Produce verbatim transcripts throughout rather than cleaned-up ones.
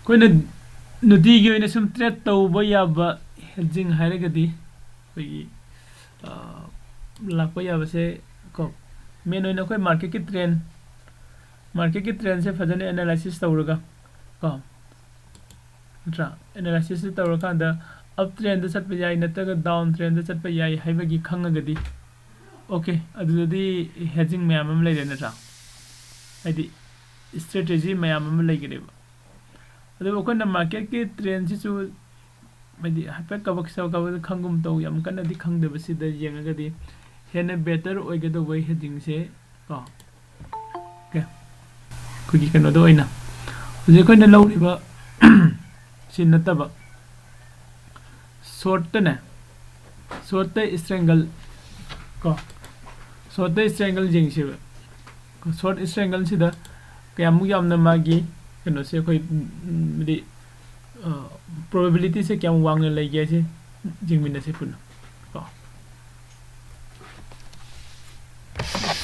ꯑꯩꯈꯣꯏꯅ ꯅꯨꯡꯇꯤꯒꯤ ꯑꯣꯏꯅ ꯁꯨꯝ ꯇ꯭ꯔꯦꯠ ꯇꯧꯕ ꯌꯥꯕ ꯍꯦꯗꯖꯤꯡ ꯍꯥꯏꯔꯒꯗꯤ ꯑꯩꯈꯣꯏꯒꯤ, ꯑ, ꯂꯥꯛꯄ ꯌꯥꯕꯁꯦ ꯀꯣ, ꯃꯦꯟ ꯑꯣꯏꯅ ꯑꯩꯈꯣꯏ ꯃꯥꯔꯀꯦꯠꯀꯤ ꯇ꯭ꯔꯦꯟ, ꯃꯥꯔꯀꯦꯠꯀꯤ ꯇ꯭ꯔꯦꯟꯁꯦ ꯐꯖꯅ ꯑꯦꯅꯥꯂꯥꯏꯁꯤꯁ ꯇꯧꯔꯒ ꯀꯣ, ꯅꯠꯇ꯭ꯔꯥ? ꯑꯦꯅꯥꯂꯥꯏꯁꯤꯁ ꯇꯧꯔꯀꯥꯟꯗ ꯑꯞ ꯇ꯭ꯔꯦꯟꯗ ꯆꯠꯄ ꯌꯥꯏ, ꯅꯠꯇ꯭ꯔꯒ ꯗꯥꯎꯟ ꯇ꯭ꯔꯦꯟꯗ ꯆꯠꯄ ꯌꯥꯏ ꯍꯥꯏꯕꯒꯤ ꯈꯪꯉꯒꯗꯤ, ꯑꯣꯀꯦ, ꯑꯗꯨꯗꯗꯤ ꯍꯦꯗꯖꯤꯡ ꯃꯌꯥꯝ ꯑꯃ ꯂꯩꯔꯦ, ꯅꯠꯇ꯭ꯔꯥ? ꯍꯥꯏꯗꯤ ꯏꯁꯇ꯭ꯔꯦꯇꯦꯖꯤ ꯃꯌꯥꯝ ꯑꯃ ꯂꯩꯒꯅꯦꯕ꯫ ꯑꯗꯨꯕꯨ ꯑꯩꯈꯣꯏꯅ ꯃꯥꯔꯀꯦꯠꯀꯤ ꯇ꯭ꯔꯦꯟꯁꯤꯁꯨ ꯍꯥꯏꯗꯤ ꯍꯥꯏꯐꯦꯠ ꯀꯕꯛ ꯁꯕꯛ ꯀꯕꯛ ꯈꯪꯒꯨꯝ ꯇꯧ, ꯌꯥꯝ ꯀꯟꯅꯗꯤ ꯈꯪꯗꯕꯁꯤꯗ ꯌꯦꯡꯉꯒꯗꯤ ꯍꯦꯟꯅ ꯕꯦꯇꯔ ꯑꯣꯏꯒꯗꯧꯕ ꯍꯦꯗꯖꯤꯡꯁꯦ ꯀꯣ, ꯑꯣꯀꯦ, ꯑꯩꯈꯣꯏꯒꯤ ꯀꯩꯅꯣꯗ ꯑꯣꯏꯅ ꯍꯧꯖꯤꯛ ꯑꯩꯈꯣꯏꯅ ꯂꯧꯔꯤꯕ ꯁꯤ ꯅꯠꯇꯕ ꯁꯣꯔꯠꯇꯅꯦ, ꯁꯣꯔꯠꯇ ꯏꯁꯇ꯭ꯔꯦꯡꯒꯜ ꯀꯣ, ꯁꯣꯔꯠꯇ ꯏꯁꯇ꯭ꯔꯦꯡꯒꯜ ꯌꯦꯡꯁꯦꯕ꯫ ꯁꯣꯔꯠ ꯏꯁꯇ꯭ꯔꯦꯡꯒꯜꯁꯤꯗ ꯀꯌꯥꯃꯨꯛ ꯌꯥꯝꯅ ꯃꯥꯒꯤ ꯀꯩꯅꯣꯁꯦ ꯑꯩꯈꯣꯏ, ꯎꯝ, ꯍꯥꯏꯗꯤ, ꯑ, ꯄ꯭ꯔꯣꯕꯦꯕꯤꯂꯤꯇꯤꯁꯦ ꯀꯌꯥꯝ ꯋꯥꯡꯅ ꯂꯩꯒꯦ ꯍꯥꯏꯁꯦ ꯌꯦꯡꯃꯤꯟꯅꯁꯦ ꯄꯨꯟꯅ ꯀꯣ꯫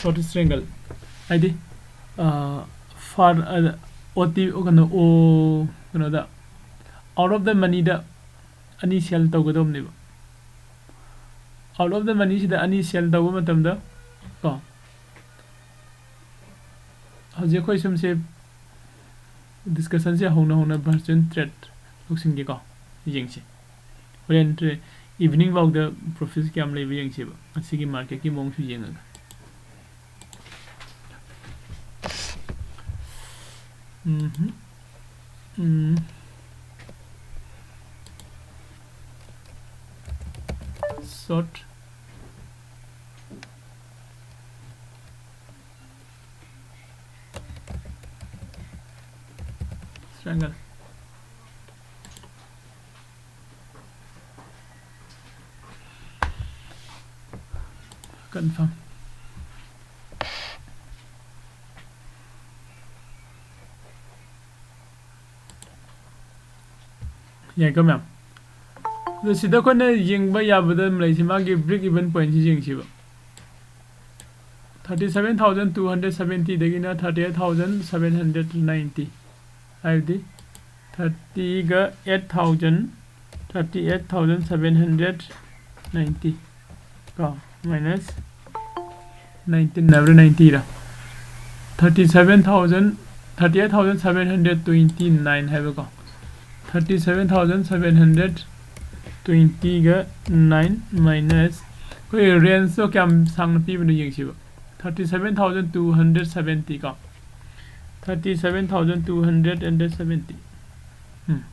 ꯁꯣꯔꯠ ꯏꯁꯇ꯭ꯔꯦꯡꯒꯜ ꯍꯥꯏꯗꯤ, ꯑ, ꯐꯥꯔ, ꯑ, ꯑꯣ ꯇꯤ, ꯀꯩꯅꯣ, ꯑꯣ, ꯀꯩꯅꯣꯗ, ꯑꯥꯎꯠ ꯑꯣꯐ ꯗ ꯃꯅꯤꯗ ꯑꯅꯤ ꯁꯦꯜ ꯇꯧꯒꯗꯧꯕꯅꯦꯕ꯫ ꯑꯥꯎꯠ ꯑꯣꯐ ꯗ ꯃꯅꯤꯁꯤꯗ ꯑꯅꯤ ꯁꯦꯜ ꯇꯧꯕ ꯃꯇꯝꯗ ꯀꯣ, ꯍꯧꯖꯤꯛ ꯑꯩꯈꯣꯏ ꯁꯨꯝꯁꯦ ꯗꯤꯁꯀꯁꯟꯁꯦ ꯍꯧꯅ ꯍꯧꯅ ꯚꯔꯆꯨꯋꯦꯜ ꯇ꯭ꯔꯦꯠ ꯂꯧꯁꯤꯟꯒꯦꯀꯣ, ꯌꯦꯡꯁꯤ꯫ ꯍꯣꯔꯦꯟ ꯇ꯭ꯔꯦ-, ꯏꯚꯤꯅꯤꯡ ꯐꯥꯎꯗ ꯄ꯭ꯔꯣꯐꯤꯠ ꯀꯌꯥꯝ ꯂꯩꯕ ꯌꯦꯡꯁꯦꯕ, ꯉꯁꯤꯒꯤ ꯃꯥꯔꯀꯦꯠꯀꯤ ꯃꯑꯣꯡꯁꯨ ꯌꯦꯡꯉꯒ꯫ ꯎꯝꯍꯨꯝ꯫ ꯎꯝ꯫ ꯁꯣꯔꯠ꯫ ꯏꯁꯇ꯭ꯔꯦꯡꯒꯜ꯫ ꯀꯟꯐꯥꯔꯝ꯫ ꯌꯥꯏꯀꯣ ꯃꯌꯥꯝ? ꯑꯗꯣ ꯁꯤꯗ ꯑꯩꯈꯣꯏꯅ ꯌꯦꯡꯕ ꯌꯥꯕꯗ ꯂꯩꯁꯦ, ꯃꯥꯒꯤ ꯕ꯭ꯔꯦꯛ ꯏꯚꯟ ꯄꯣꯏꯟꯠꯁꯤ ꯌꯦꯡꯁꯤꯕ꯫ Thirty seven thousand two hundred seventy ꯗꯒꯤꯅ thirty eight thousand seven hundred ninety, ꯍꯥꯏꯕꯗꯤ ꯊꯥꯔꯇꯤꯒ eight thousand, thirty eight thousand seven hundred ninety ꯀꯣ, ꯃꯥꯏꯅꯁ ꯅꯥꯏꯟꯇꯤꯟ ꯍꯥꯏꯕ꯭ꯔꯥ ꯅꯥꯏꯟꯇꯤꯔꯥ? Thirty seven thousand, thirty eight thousand seven hundred twenty nine ꯍꯥꯏꯕꯀꯣ, thirty seven thousand seven hundred ꯇ꯭ꯋꯦꯟꯇꯤꯒ nine minus ꯑꯩꯈꯣꯏ ꯔꯦꯟꯖꯇꯣ ꯀꯌꯥꯝ ꯁꯥꯡꯅ ꯄꯤꯕꯅꯣ ꯌꯦꯡꯁꯤꯕ꯫ Thirty seven thousand two hundred seventy ꯀꯣ, thirty seven thousand two hundred and seventy. ꯎꯝ꯫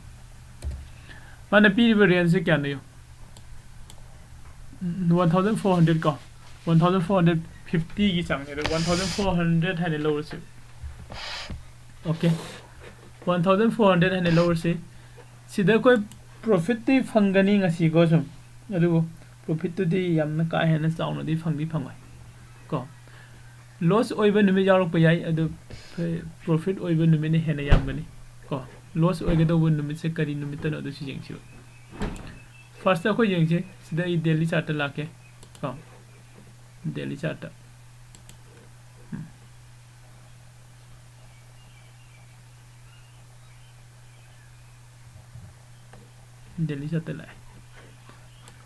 ꯃꯥꯅ ꯄꯤꯔꯤꯕ ꯔꯦꯟꯖꯁꯦ ꯀꯌꯥꯅꯣ ꯌꯦꯡꯉꯣ꯫ ꯋꯥꯟ ꯊꯥꯎꯖꯟ ꯐꯣꯔ ꯍꯟꯗ꯭ꯔꯦꯠ ꯀꯣ, ꯋꯥꯟ ꯊꯥꯎꯖꯟ ꯐꯣꯔ ꯍꯟꯗ꯭ꯔꯦꯠ ꯐꯤꯐꯇꯤꯒꯤ ꯆꯥꯡꯅꯦ꯫ ꯑꯗꯣ ꯋꯥꯟ ꯊꯥꯎꯖꯟ ꯐꯣꯔ ꯍꯟꯗ꯭ꯔꯦꯠ ꯍꯥꯏꯅ ꯂꯧꯔꯁꯤ꯫ Okay, one thousand four hundred ꯍꯥꯏꯅ ꯂꯧꯔꯁꯤ꯫ ꯁꯤꯗ ꯑꯩꯈꯣꯏ ꯄ꯭ꯔꯣꯐꯤꯠꯇꯤ ꯐꯪꯒꯅꯤ ꯉꯁꯤꯀꯣ ꯁꯨꯝ, ꯑꯗꯨꯕꯨ ꯄ꯭ꯔꯣꯐꯤꯠꯇꯨꯗꯤ ꯌꯥꯝꯅ ꯀꯥ ꯍꯦꯟꯅ ꯆꯥꯎꯅꯗꯤ ꯐꯪꯗꯤ ꯐꯪꯉꯣꯏ ꯀꯣ꯫ ꯂꯣꯁ ꯑꯣꯏꯕ ꯅꯨꯃꯤꯠ ꯌꯥꯎꯔꯛꯄ ꯌꯥꯏ, ꯑꯗꯨ ꯄ꯭ꯔꯣꯐꯤꯠ ꯑꯣꯏꯕ ꯅꯨꯃꯤꯠꯅ ꯍꯦꯟꯅ ꯌꯥꯝꯒꯅꯤ ꯀꯣ꯫ ꯂꯣꯁ ꯑꯣꯏꯒꯗꯧꯕ ꯅꯨꯃꯤꯠꯁꯦ ꯀꯔꯤ ꯅꯨꯃꯤꯠꯇꯅꯣ ꯑꯗꯨꯁꯨ ꯌꯦꯡꯁꯤꯕ꯫ ꯐꯥꯔꯁꯇ ꯑꯩꯈꯣꯏ ꯌꯦꯡꯁꯤ, ꯁꯤꯗ ꯑꯩ ꯗꯦꯂꯤ ꯆꯥꯔꯠꯇ ꯂꯥꯛꯀꯦ ꯀꯣ, ꯗꯦꯂꯤ ꯆꯥꯔꯠꯇ꯫ ꯎꯝ꯫ ꯗꯦꯂꯤ ꯆꯥꯔꯠꯇ ꯂꯥꯛꯑꯦ꯫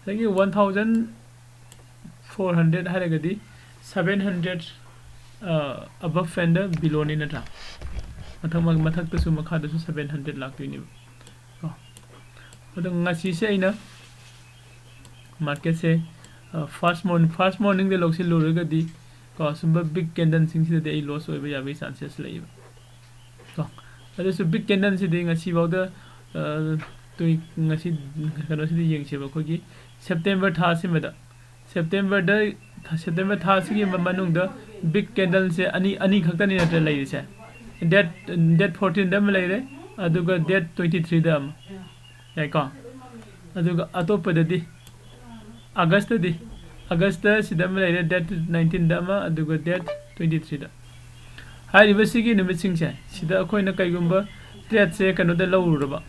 ꯉꯁꯥꯏꯒꯤ ꯋꯥꯟ ꯊꯥꯎꯖꯟ ꯐꯣꯔ ꯍꯟꯗ꯭ꯔꯦꯠ ꯍꯥꯏꯔꯒꯗꯤ ꯁꯕꯦꯟ ꯍꯟꯗ꯭ꯔꯦꯠ ꯑꯕꯞ ꯑꯦꯟꯗ ꯕꯤꯂꯣꯅꯤ ꯅꯠꯇ꯭ꯔꯥ? ꯃꯊꯛ, ꯃꯊꯛꯇꯁꯨ ꯃꯈꯥꯗꯁꯨ ꯁꯕꯦꯟ ꯍꯟꯗ꯭ꯔꯦꯠ ꯂꯥꯛꯇꯣꯏꯅꯦꯕ ꯀꯣ꯫ ꯑꯗꯣ ꯉꯁꯤꯁꯦ ꯑꯩꯅ ꯃꯥꯔꯀꯦꯠꯁꯦ ꯐꯥꯔꯁ ꯃꯣꯔꯅꯤꯡ, ꯐꯥꯔꯁ ꯃꯣꯔꯅꯤꯡꯗ ꯂꯧꯁꯤꯜꯂꯨꯔꯒꯗꯤ ꯀꯣ, ꯁꯨꯝꯕ ꯕꯤꯛ ꯀꯦꯟꯗꯜꯁꯤꯡꯁꯤꯗꯗꯤ ꯑꯩ ꯂꯣꯁ ꯑꯣꯏꯕ ꯌꯥꯕꯒꯤ ꯆꯥꯟꯁꯦꯁ ꯂꯩꯌꯦꯕ ꯀꯣ꯫ ꯑꯗꯨꯁꯨ ꯕꯤꯛ ꯀꯦꯟꯗꯜꯁꯤꯗꯤ ꯉꯁꯤꯐꯥꯎꯗ, ꯑ, ꯇꯨꯏ-, ꯉꯁꯤ ꯀꯩꯅꯣꯁꯤꯗ ꯌꯦꯡꯁꯦꯕ, ꯑꯩꯈꯣꯏꯒꯤ ꯁꯦꯞꯇꯦꯝꯕꯔ ꯊꯥꯁꯤꯃꯗ, ꯁꯦꯞꯇꯦꯝꯕꯔꯗ, ꯁꯦꯞꯇꯦꯝꯕꯔ ꯊꯥꯁꯤꯒꯤ ꯃ-, ꯃꯅꯨꯡꯗ ꯕꯤꯛ ꯀꯦꯟꯗꯜꯁꯦ ꯑꯅꯤ, ꯑꯅꯤ ꯈꯛꯇꯅꯤ ꯅꯠꯇ꯭ꯔ ꯂꯩꯔꯤꯁꯦ? ꯗꯦꯠ, ꯗꯦꯠ ꯐꯣꯔꯇꯤꯟꯗ ꯑꯃ ꯂꯩꯔꯦ, ꯑꯗꯨꯒ ꯗꯦꯠ ꯇ꯭ꯋꯦꯟꯇꯤ ꯊ꯭ꯔꯤꯗ ꯑꯃ꯫ ꯌꯥꯏꯀꯣ? ꯑꯗꯨꯒ ꯑꯇꯣꯞꯄꯗꯗꯤ ꯑꯥꯒꯁꯇꯗꯤ, ꯑꯥꯒꯁꯇ ꯁꯤꯗ ꯑꯃ ꯂꯩꯔꯦ, ꯗꯦꯠ ꯅꯥꯏꯟꯇꯤꯟꯗ ꯑꯃ, ꯑꯗꯨꯒ ꯗꯦꯠ ꯇ꯭ꯋꯦꯟꯇꯤ ꯊ꯭ꯔꯤꯗ꯫ ꯍꯥꯏꯔꯤꯕꯁꯤꯒꯤ ꯅꯨꯃꯤꯠꯁꯤꯡꯁꯦ ꯁꯤꯗ ꯑꯩꯈꯣꯏꯅ ꯀꯩꯒꯨꯝꯕ ꯇ꯭ꯔꯦꯠꯁꯦ ꯀꯩꯅꯣꯗ ꯂꯧꯔꯨꯔꯕ,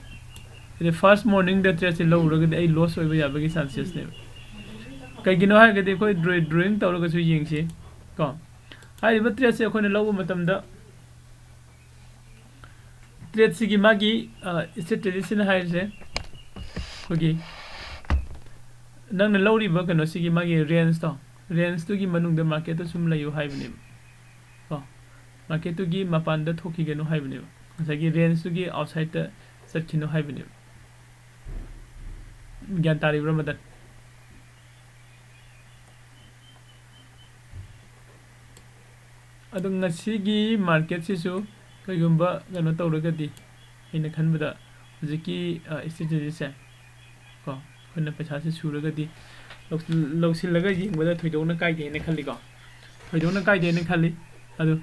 ꯍꯥꯏꯗꯤ ꯐꯥꯔꯁ ꯃꯣꯔꯅꯤꯡꯗ ꯇ꯭ꯔꯦꯠꯁꯦ ꯂꯧꯔꯨꯔꯒꯗꯤ ꯑꯩ ꯂꯣꯁ ꯑꯣꯏꯕ ꯌꯥꯕꯒꯤ ꯆꯥꯟꯁꯦꯁꯅꯦꯕ꯫ ꯀꯩꯒꯤꯅꯣ ꯍꯥꯏꯔꯒꯗꯤ ꯑꯩꯈꯣꯏ ꯗ꯭ꯔꯣ-, ꯗ꯭ꯔꯣꯌꯤꯡ ꯇꯧꯔꯒꯁꯨ ꯌꯦꯡꯁꯤ ꯀꯣ꯫ ꯍꯥꯏꯔꯤꯕ ꯇ꯭ꯔꯦꯠꯁꯦ ꯑꯩꯈꯣꯏꯅ ꯂꯧꯕ ꯃꯇꯝꯗ ꯇ꯭ꯔꯦꯠꯁꯤꯒꯤ ꯃꯥꯒꯤ ꯏꯁꯇ꯭ꯔꯦꯇꯦꯖꯤꯁꯤꯅ ꯍꯥꯏꯔꯤꯁꯦ, ꯑꯩꯈꯣꯏꯒꯤ ꯅꯪꯅ ꯂꯧꯔꯤꯕ ꯀꯩꯅꯣꯁꯤꯒꯤ ꯃꯥꯒꯤ ꯔꯦꯟꯖꯇꯣ, ꯔꯦꯟꯖꯇꯨꯒꯤ ꯃꯅꯨꯡꯗ ꯃꯥꯔꯀꯦꯠꯇ ꯁꯨꯝ ꯂꯩꯌꯨ ꯍꯥꯏꯕꯅꯦꯕ꯫ ꯀꯣ, ꯃꯥꯔꯀꯦꯠꯇꯨꯒꯤ ꯃꯄꯥꯟꯗ ꯊꯣꯛꯈꯤꯒꯅꯨ ꯍꯥꯏꯕꯅꯦꯕ, ꯉꯁꯥꯏꯒꯤ ꯔꯦꯟꯖꯇꯨꯒꯤ ꯑꯥꯎꯠꯁꯥꯏꯠꯇ ꯆꯠꯈꯤꯅꯨ ꯍꯥꯏꯕꯅꯦꯕ꯫ ꯒ꯭ꯌꯥꯟ ꯇꯥꯔꯤꯕ꯭ꯔꯥ, ꯃꯗꯟ? ꯑꯗꯣ ꯉꯁꯤꯒꯤ ꯃꯥꯔꯀꯦꯠꯁꯤꯁꯨ ꯀꯩꯒꯨꯝꯕ ꯀꯩꯅꯣ ꯇꯧꯔꯒꯗꯤ, ꯑꯩꯅ ꯈꯟꯕꯗ ꯍꯧꯖꯤꯛꯀꯤ ꯏꯁꯇ꯭ꯔꯦꯇꯦꯖꯤꯁꯦ, ꯀꯣ, ꯑꯩꯈꯣꯏꯅ ꯄꯩꯁꯥꯁꯦ ꯁꯨꯔꯒꯗꯤ ꯂꯧꯁꯤꯜ-, ꯂꯧꯁꯤꯜꯂꯒ ꯌꯦꯡꯕꯗ ꯊꯣꯏꯗꯣꯛꯅ ꯀꯥꯏꯗꯦ ꯍꯥꯏꯅ ꯈꯜꯂꯤꯀꯣ꯫ ꯊꯣꯏꯗꯣꯛꯅ ꯀꯥꯏꯗꯦ ꯍꯥꯏꯅ ꯈꯜꯂꯤ꯫ ꯑꯗꯣ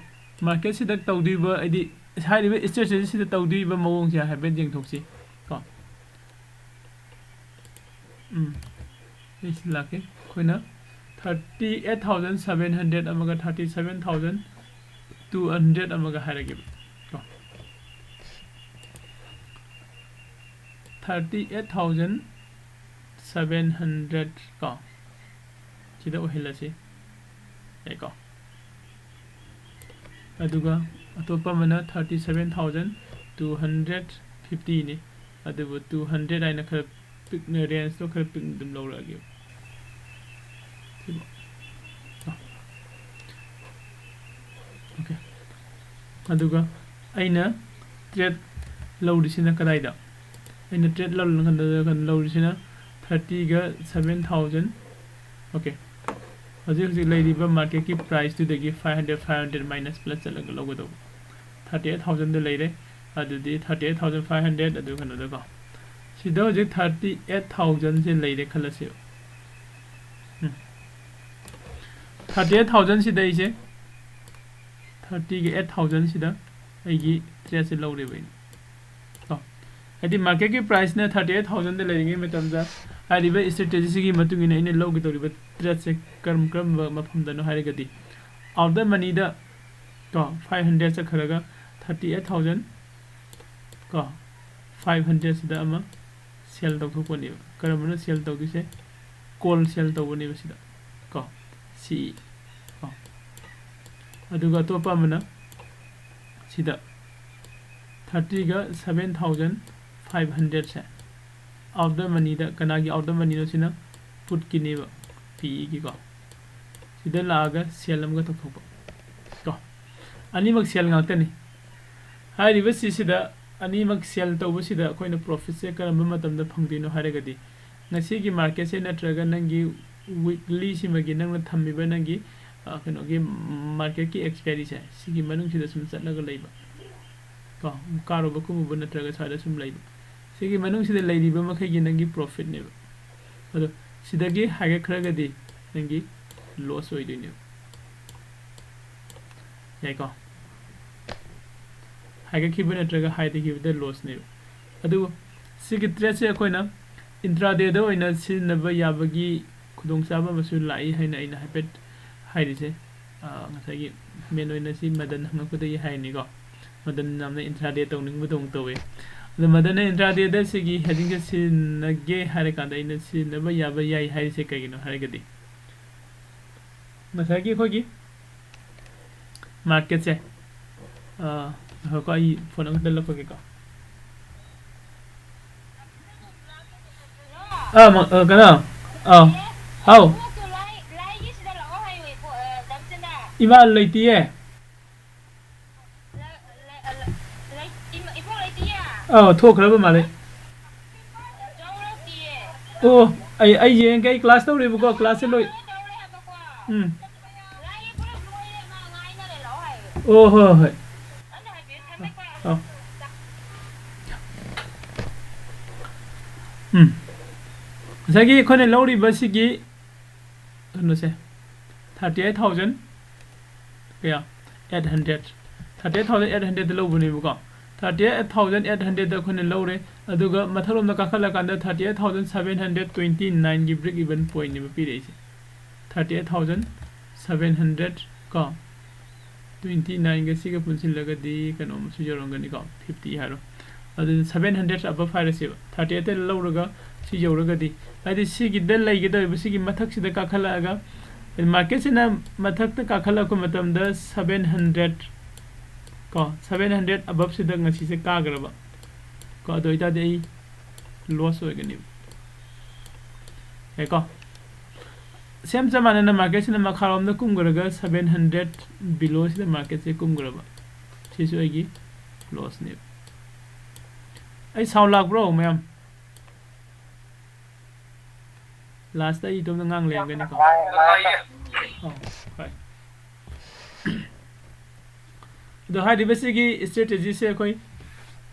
ꯃꯥꯔꯀꯦꯠꯁꯤꯗ ꯇꯧꯗꯣꯔꯤꯕ, ꯍꯥꯏꯗꯤ ꯍꯥꯏꯔꯤꯕ ꯏꯁꯇ꯭ꯔꯦꯇꯦꯖꯤꯁꯤꯗ ꯇꯧꯗꯣꯔꯤꯕ ꯃꯑꯣꯡꯁꯦ ꯍꯥꯏꯐꯦꯠ ꯌꯦꯡꯊꯣꯛꯁꯤ ꯀꯣ꯫ ꯎꯝ, ꯑꯩ ꯁꯤ ꯂꯥꯛꯀꯦ꯫ ꯑꯩꯈꯣꯏꯅ thirty eight thousand seven hundred ꯑꯃꯒ thirty seven thousand two hundred ꯑꯃꯒ ꯍꯥꯏꯔꯒꯦꯕ ꯀꯣ꯫ Thirty eight thousand seven hundred ꯀꯣ, ꯁꯤꯗ ꯑꯣꯏꯍꯜꯂꯁꯤ꯫ ꯌꯥꯏꯀꯣ꯫ ꯑꯗꯨꯒ ꯑꯇꯣꯞꯄ ꯑꯃꯅ thirty seven thousand two hundred fiftyꯅꯤ꯫ ꯑꯗꯨꯕꯨ two hundred ꯍꯥꯏꯅ ꯈꯔ ꯄꯤꯛꯅ, ꯔꯦꯟꯖꯇꯣ ꯈꯔ ꯄꯤꯛꯅ ꯑꯗꯨꯝ ꯂꯧꯔꯛꯑꯒꯦꯕ꯫ ꯁꯤꯕꯣ꯫ ꯑꯣꯀꯦ꯫ ꯑꯗꯨꯒ ꯑꯩꯅ ꯇ꯭ꯔꯦꯠ ꯂꯧꯔꯤꯁꯤꯅ ꯀꯗꯥꯏꯗ? ꯑꯩꯅ ꯇ꯭ꯔꯦꯠ ꯂꯧꯔꯤꯁꯤꯅ thirtyꯒ seven thousand꯫ ꯑꯣꯀꯦ꯫ ꯍꯧꯖꯤꯛ ꯍꯧꯖꯤꯛ ꯂꯩꯔꯤꯕ ꯃꯥꯔꯀꯦꯠꯀꯤ ꯄ꯭ꯔꯥꯏꯁꯇꯨꯗꯒꯤ five hundred, five hundred minus plus ꯆꯠꯂꯒ ꯂꯧꯒꯗꯧꯕ꯫ Thirty eight thousandꯗ ꯂꯩꯔꯦ꯫ ꯑꯗꯨꯗꯤ thirty eight thousand five hundred, ꯑꯗꯨ ꯀꯩꯅꯣꯗꯀꯣ꯫ ꯁꯤꯗ ꯍꯧꯖꯤꯛ thirty eight thousandꯁꯦ ꯂꯩꯔꯦ ꯈꯜꯂꯁꯦꯕ꯫ ꯎꯝ꯫ Thirty eight thousandꯁꯤꯗ ꯑꯩꯁꯦ thirtyꯒ eight thousandꯁꯤꯗ ꯑꯩꯒꯤ ꯇ꯭ꯔꯦꯠꯁꯦ ꯂꯧꯔꯦꯕ ꯑꯩꯅ꯫ ꯀꯣ꯫ ꯍꯥꯏꯗꯤ ꯃꯥꯔꯀꯦꯠꯀꯤ ꯄ꯭ꯔꯥꯏꯁꯅ thirty eight thousandꯗ ꯂꯩꯔꯤꯉꯩ ꯃꯇꯝꯗ ꯍꯥꯏꯔꯤꯕ ꯏꯁꯇ꯭ꯔꯦꯇꯦꯖꯤꯁꯤꯒꯤ ꯃꯇꯨꯡ ꯏꯟꯅ ꯑꯩꯅ ꯂꯧꯒꯗꯧꯔꯤꯕ ꯇ꯭ꯔꯦꯠꯁꯦ ꯀꯔꯝ ꯀꯔꯝꯕ ꯃꯐꯝꯗꯅꯣ ꯍꯥꯏꯔꯒꯗꯤ, ꯑꯥꯎꯠ ꯗ ꯃꯅꯤꯗ ꯀꯣ, five hundred ꯆꯠꯈ꯭ꯔꯒ thirty eight thousand ꯀꯣ, five hundredꯁꯤꯗ ꯑꯃ ꯁꯦꯜ ꯇꯧꯊꯣꯛꯄꯅꯦꯕ꯫ ꯀꯔꯝꯕꯅ ꯁꯦꯜ ꯇꯧꯗꯣꯏꯁꯦ? ꯀꯣꯜ ꯁꯦꯜ ꯇꯧꯕꯅꯦꯕ ꯁꯤꯗ ꯀꯣ, ꯁꯤ ꯀꯣ꯫ ꯑꯗꯨꯒ ꯑꯇꯣꯞꯄ ꯑꯃꯅ ꯁꯤꯗ ꯊꯥꯔꯇꯤꯒ ꯁꯕꯦꯟ ꯊꯥꯎꯖꯟ ꯐꯥꯏꯚ ꯍꯟꯗ꯭ꯔꯦꯠꯁꯦ ꯑꯥꯎꯠ ꯑꯣꯐ ꯃꯅꯤꯗ, ꯀꯅꯥꯒꯤ ꯑꯥꯎꯠ ꯑꯣꯐ ꯃꯅꯤꯅꯣ? ꯁꯤꯅ ꯄꯨꯠꯀꯤꯅꯦꯕ, ꯄꯤ ꯏꯒꯤꯀꯣ꯫ ꯁꯤꯗ ꯂꯥꯛꯑꯒ ꯁꯦꯜ ꯑꯃꯒ ꯇꯧꯊꯣꯛꯄ ꯀꯣ꯫ ꯑꯅꯤꯃꯛ ꯁꯦꯜ ꯉꯥꯛꯇꯅꯤ꯫ ꯍꯥꯏꯔꯤꯕꯁꯤꯁꯤꯗ, ꯑꯅꯤꯃꯛ ꯁꯦꯜ ꯇꯧꯕꯁꯤꯗ ꯑꯩꯈꯣꯏꯅ ꯄ꯭ꯔꯣꯐꯤꯠꯁꯦ ꯀꯔꯝꯕ ꯃꯇꯝꯗ ꯐꯪꯗꯣꯏꯅꯣ ꯍꯥꯏꯔꯒꯗꯤ, ꯉꯁꯤꯒꯤ ꯃꯥꯔꯀꯦꯠꯁꯦ ꯅꯠꯇ꯭ꯔꯒ ꯅꯪꯒꯤ ꯋꯤꯛꯂꯤꯁꯤꯃꯒꯤ, ꯅꯪꯅ ꯊꯝꯃꯤꯕ ꯅꯪꯒꯤ, ꯑ, ꯀꯩꯅꯣꯒꯤ ꯃꯥꯔꯀꯦꯠꯀꯤ ꯑꯦꯛꯁꯄꯥꯏꯔꯤꯁꯦ, ꯁꯤꯒꯤ ꯃꯅꯨꯡꯁꯤꯗ ꯁꯨꯝ ꯆꯠꯂꯒ ꯂꯩꯕ ꯀꯣ, ꯀꯥꯔꯨꯕ ꯀꯨꯝꯃꯨꯕ ꯅꯠꯇ꯭ꯔꯒ ꯁ꯭ꯋꯥꯏꯗ ꯁꯨꯝ ꯂꯩꯕ, ꯁꯤꯒꯤ ꯃꯅꯨꯡꯁꯤꯗ ꯂꯩꯔꯤꯕ ꯃꯈꯩꯒꯤ ꯅꯪꯒꯤ ꯄ꯭ꯔꯣꯐꯤꯠꯅꯦꯕ꯫ ꯑꯗꯣ ꯁꯤꯗꯒꯤ ꯍꯥꯏꯒꯠꯈ꯭ꯔꯒꯗꯤ ꯅꯪꯒꯤ ꯂꯣꯁ ꯑꯣꯏꯗꯣꯏꯅꯦꯕ꯫ ꯌꯥꯏꯀꯣ? ꯍꯥꯏꯒꯠꯈꯤꯕ ꯅꯠꯇ꯭ꯔꯒ ꯍꯥꯏꯊꯈꯤꯕꯗ ꯂꯣꯁꯅꯦꯕ꯫ ꯑꯗꯨꯕꯨ ꯁꯤꯒꯤ ꯇ꯭ꯔꯦꯠꯁꯦ ꯑꯩꯈꯣꯏꯅ ꯏꯟꯇ꯭ꯔꯥꯗꯦꯗ ꯑꯣꯏꯅ ꯁꯤꯖꯤꯟꯅꯕ ꯌꯥꯕꯒꯤ ꯈꯨꯗꯣꯡꯆꯥꯕ ꯑꯃꯁꯨ ꯂꯥꯛꯏ ꯍꯥꯏꯅ ꯑꯩꯅ ꯍꯥꯏꯐꯦꯠ ꯍꯥꯏꯔꯤꯁꯦ꯫ ꯑ, ꯉꯁꯥꯏꯒꯤ ꯃꯦꯟ ꯑꯣꯏꯅ ꯁꯤ ꯃꯗꯟ ꯍꯪꯉꯛꯄꯗꯒꯤ ꯍꯥꯏꯔꯤꯅꯤꯀꯣ꯫ ꯃꯗꯟ ꯌꯥꯝꯅ ꯏꯟꯇ꯭ꯔꯥꯗꯦ ꯇꯧꯅꯤꯡꯕꯗꯧꯅ ꯇꯧꯋꯦ꯫ ꯑꯗꯣ ꯃꯗꯟꯅ ꯏꯟꯇ꯭ꯔꯥꯗꯦꯗ ꯁꯤꯒꯤ ꯍꯦꯗꯤꯡꯁꯦ ꯁꯤꯖꯤꯟꯅꯒꯦ ꯍꯥꯏꯔꯀꯥꯟꯗ ꯑꯩꯅ ꯁꯤꯖꯤꯟꯅꯕ ꯌꯥꯕ ꯌꯥꯏ ꯍꯥꯏꯔꯤꯁꯦ ꯀꯩꯒꯤꯅꯣ ꯍꯥꯏꯔꯒꯗꯤ, ꯉꯁꯥꯏꯒꯤ ꯑꯩꯈꯣꯏꯒꯤ ꯃꯥꯔꯀꯦꯠꯁꯦ, ꯑ, ꯉꯥꯏꯈꯣꯀꯣ, ꯑꯩ ꯐꯣꯟ ꯑꯃ ꯂꯧꯊꯣꯛꯀꯦꯀꯣ꯫ ꯑꯥ, ꯃ-, ꯑ, ꯀꯩꯅꯣ? ꯑꯥ, ꯍꯥꯎ꯫ ꯏꯃꯥ ꯂꯩꯇꯤꯌꯦ꯫ ꯑꯥ, ꯊꯣꯛꯈ꯭ꯔꯕ ꯃꯥꯜꯂꯦ꯫ ꯑꯣ, ꯑꯩ, ꯑꯩ ꯌꯦꯡꯒꯦ, ꯑꯩ ꯀ꯭ꯂꯥꯁ ꯇꯧꯔꯤꯕꯀꯣ, ꯀ꯭ꯂꯥꯁꯁꯦ ꯂꯣꯏ-, ꯎꯝ꯫ ꯑꯣ, ꯍꯣꯏ, ꯍꯣꯏ꯫ ꯑꯥ꯫ ꯎꯝ꯫ ꯉꯁꯥꯏꯒꯤ ꯑꯩꯈꯣꯏꯅ ꯂꯧꯔꯤꯕꯁꯤꯒꯤ ꯀꯩꯅꯣꯁꯦ, thirty eight thousand ꯀꯌꯥ? Eight hundred꯫ Thirty eight thousand eight hundredꯇ ꯂꯧꯕꯅꯦꯕꯀꯣ꯫ Thirty eight thousand eight hundredꯇ ꯑꯩꯈꯣꯏꯅ ꯂꯧꯔꯦ, ꯑꯗꯨꯒ ꯃꯊꯛꯂꯣꯝꯗ ꯀꯥꯈꯠꯂꯀꯥꯟꯗ thirty eight thousand seven hundred twenty nineꯒꯤ break even pointꯅꯦꯕ ꯄꯤꯔꯛꯏꯁꯦ꯫ Thirty eight thousand seven hundred ꯀꯣ, twenty nineꯒ ꯁꯤꯒ ꯄꯨꯟꯁꯤꯜꯂꯒꯗꯤ ꯀꯩꯅꯣꯝꯁꯨ ꯌꯧꯔꯝꯒꯅꯤꯀꯣ, fifty ꯍꯥꯏꯔꯣ꯫ ꯑꯗꯨꯅ seven hundred above ꯍꯥꯏꯔꯁꯦꯕ, thirty eightꯇ ꯂꯧꯔꯒ ꯁꯤ ꯌꯧꯔꯒꯗꯤ, ꯍꯥꯏꯗꯤ ꯁꯤꯒꯤꯗ ꯂꯩꯒꯗꯧꯔꯤꯕ ꯁꯤꯒꯤ ꯃꯊꯛꯁꯤꯗ ꯀꯥꯈꯠꯂꯛꯑꯒ, ꯃꯥꯔꯀꯦꯠꯁꯤꯅ ꯃꯊꯛꯇ ꯀꯥꯈꯠꯂꯛꯄ ꯃꯇꯝꯗ seven hundred ꯀꯣ, seven hundred above ꯁꯤꯗ ꯉꯁꯤꯁꯦ ꯀꯥꯈ꯭ꯔꯕ ꯀꯣ, ꯑꯗꯨ ꯑꯣꯏꯇꯥꯔꯗꯤ ꯑꯩ loss ꯑꯣꯏꯒꯅꯦꯕ꯫ ꯌꯥꯏꯀꯣ? Same ꯆꯞ ꯃꯥꯟꯅꯅ market ꯁꯤꯅ ꯃꯈꯥꯔꯣꯝꯗ ꯀꯨꯝꯈ꯭ꯔꯒ seven hundred below ꯁꯤꯗ market ꯁꯦ ꯀꯨꯝꯈ꯭ꯔꯕ, ꯁꯤꯁꯨ ꯑꯩꯒꯤ loss ꯅꯦꯕ꯫ ꯑꯩ sound ꯂꯥꯛꯄ꯭ꯔꯣ ꯃꯌꯥꯝ? Last ꯇ ꯑꯩ ꯏꯇꯣꯝꯇ ꯉꯥꯡ ꯂꯩꯔꯝꯒꯅꯤꯀꯣ꯫ ꯑꯧ, ꯍꯣꯏ꯫ ꯑꯗꯣ ꯍꯥꯏꯔꯤꯕꯁꯤꯒꯤ strategy ꯁꯦ ꯑꯩꯈꯣꯏ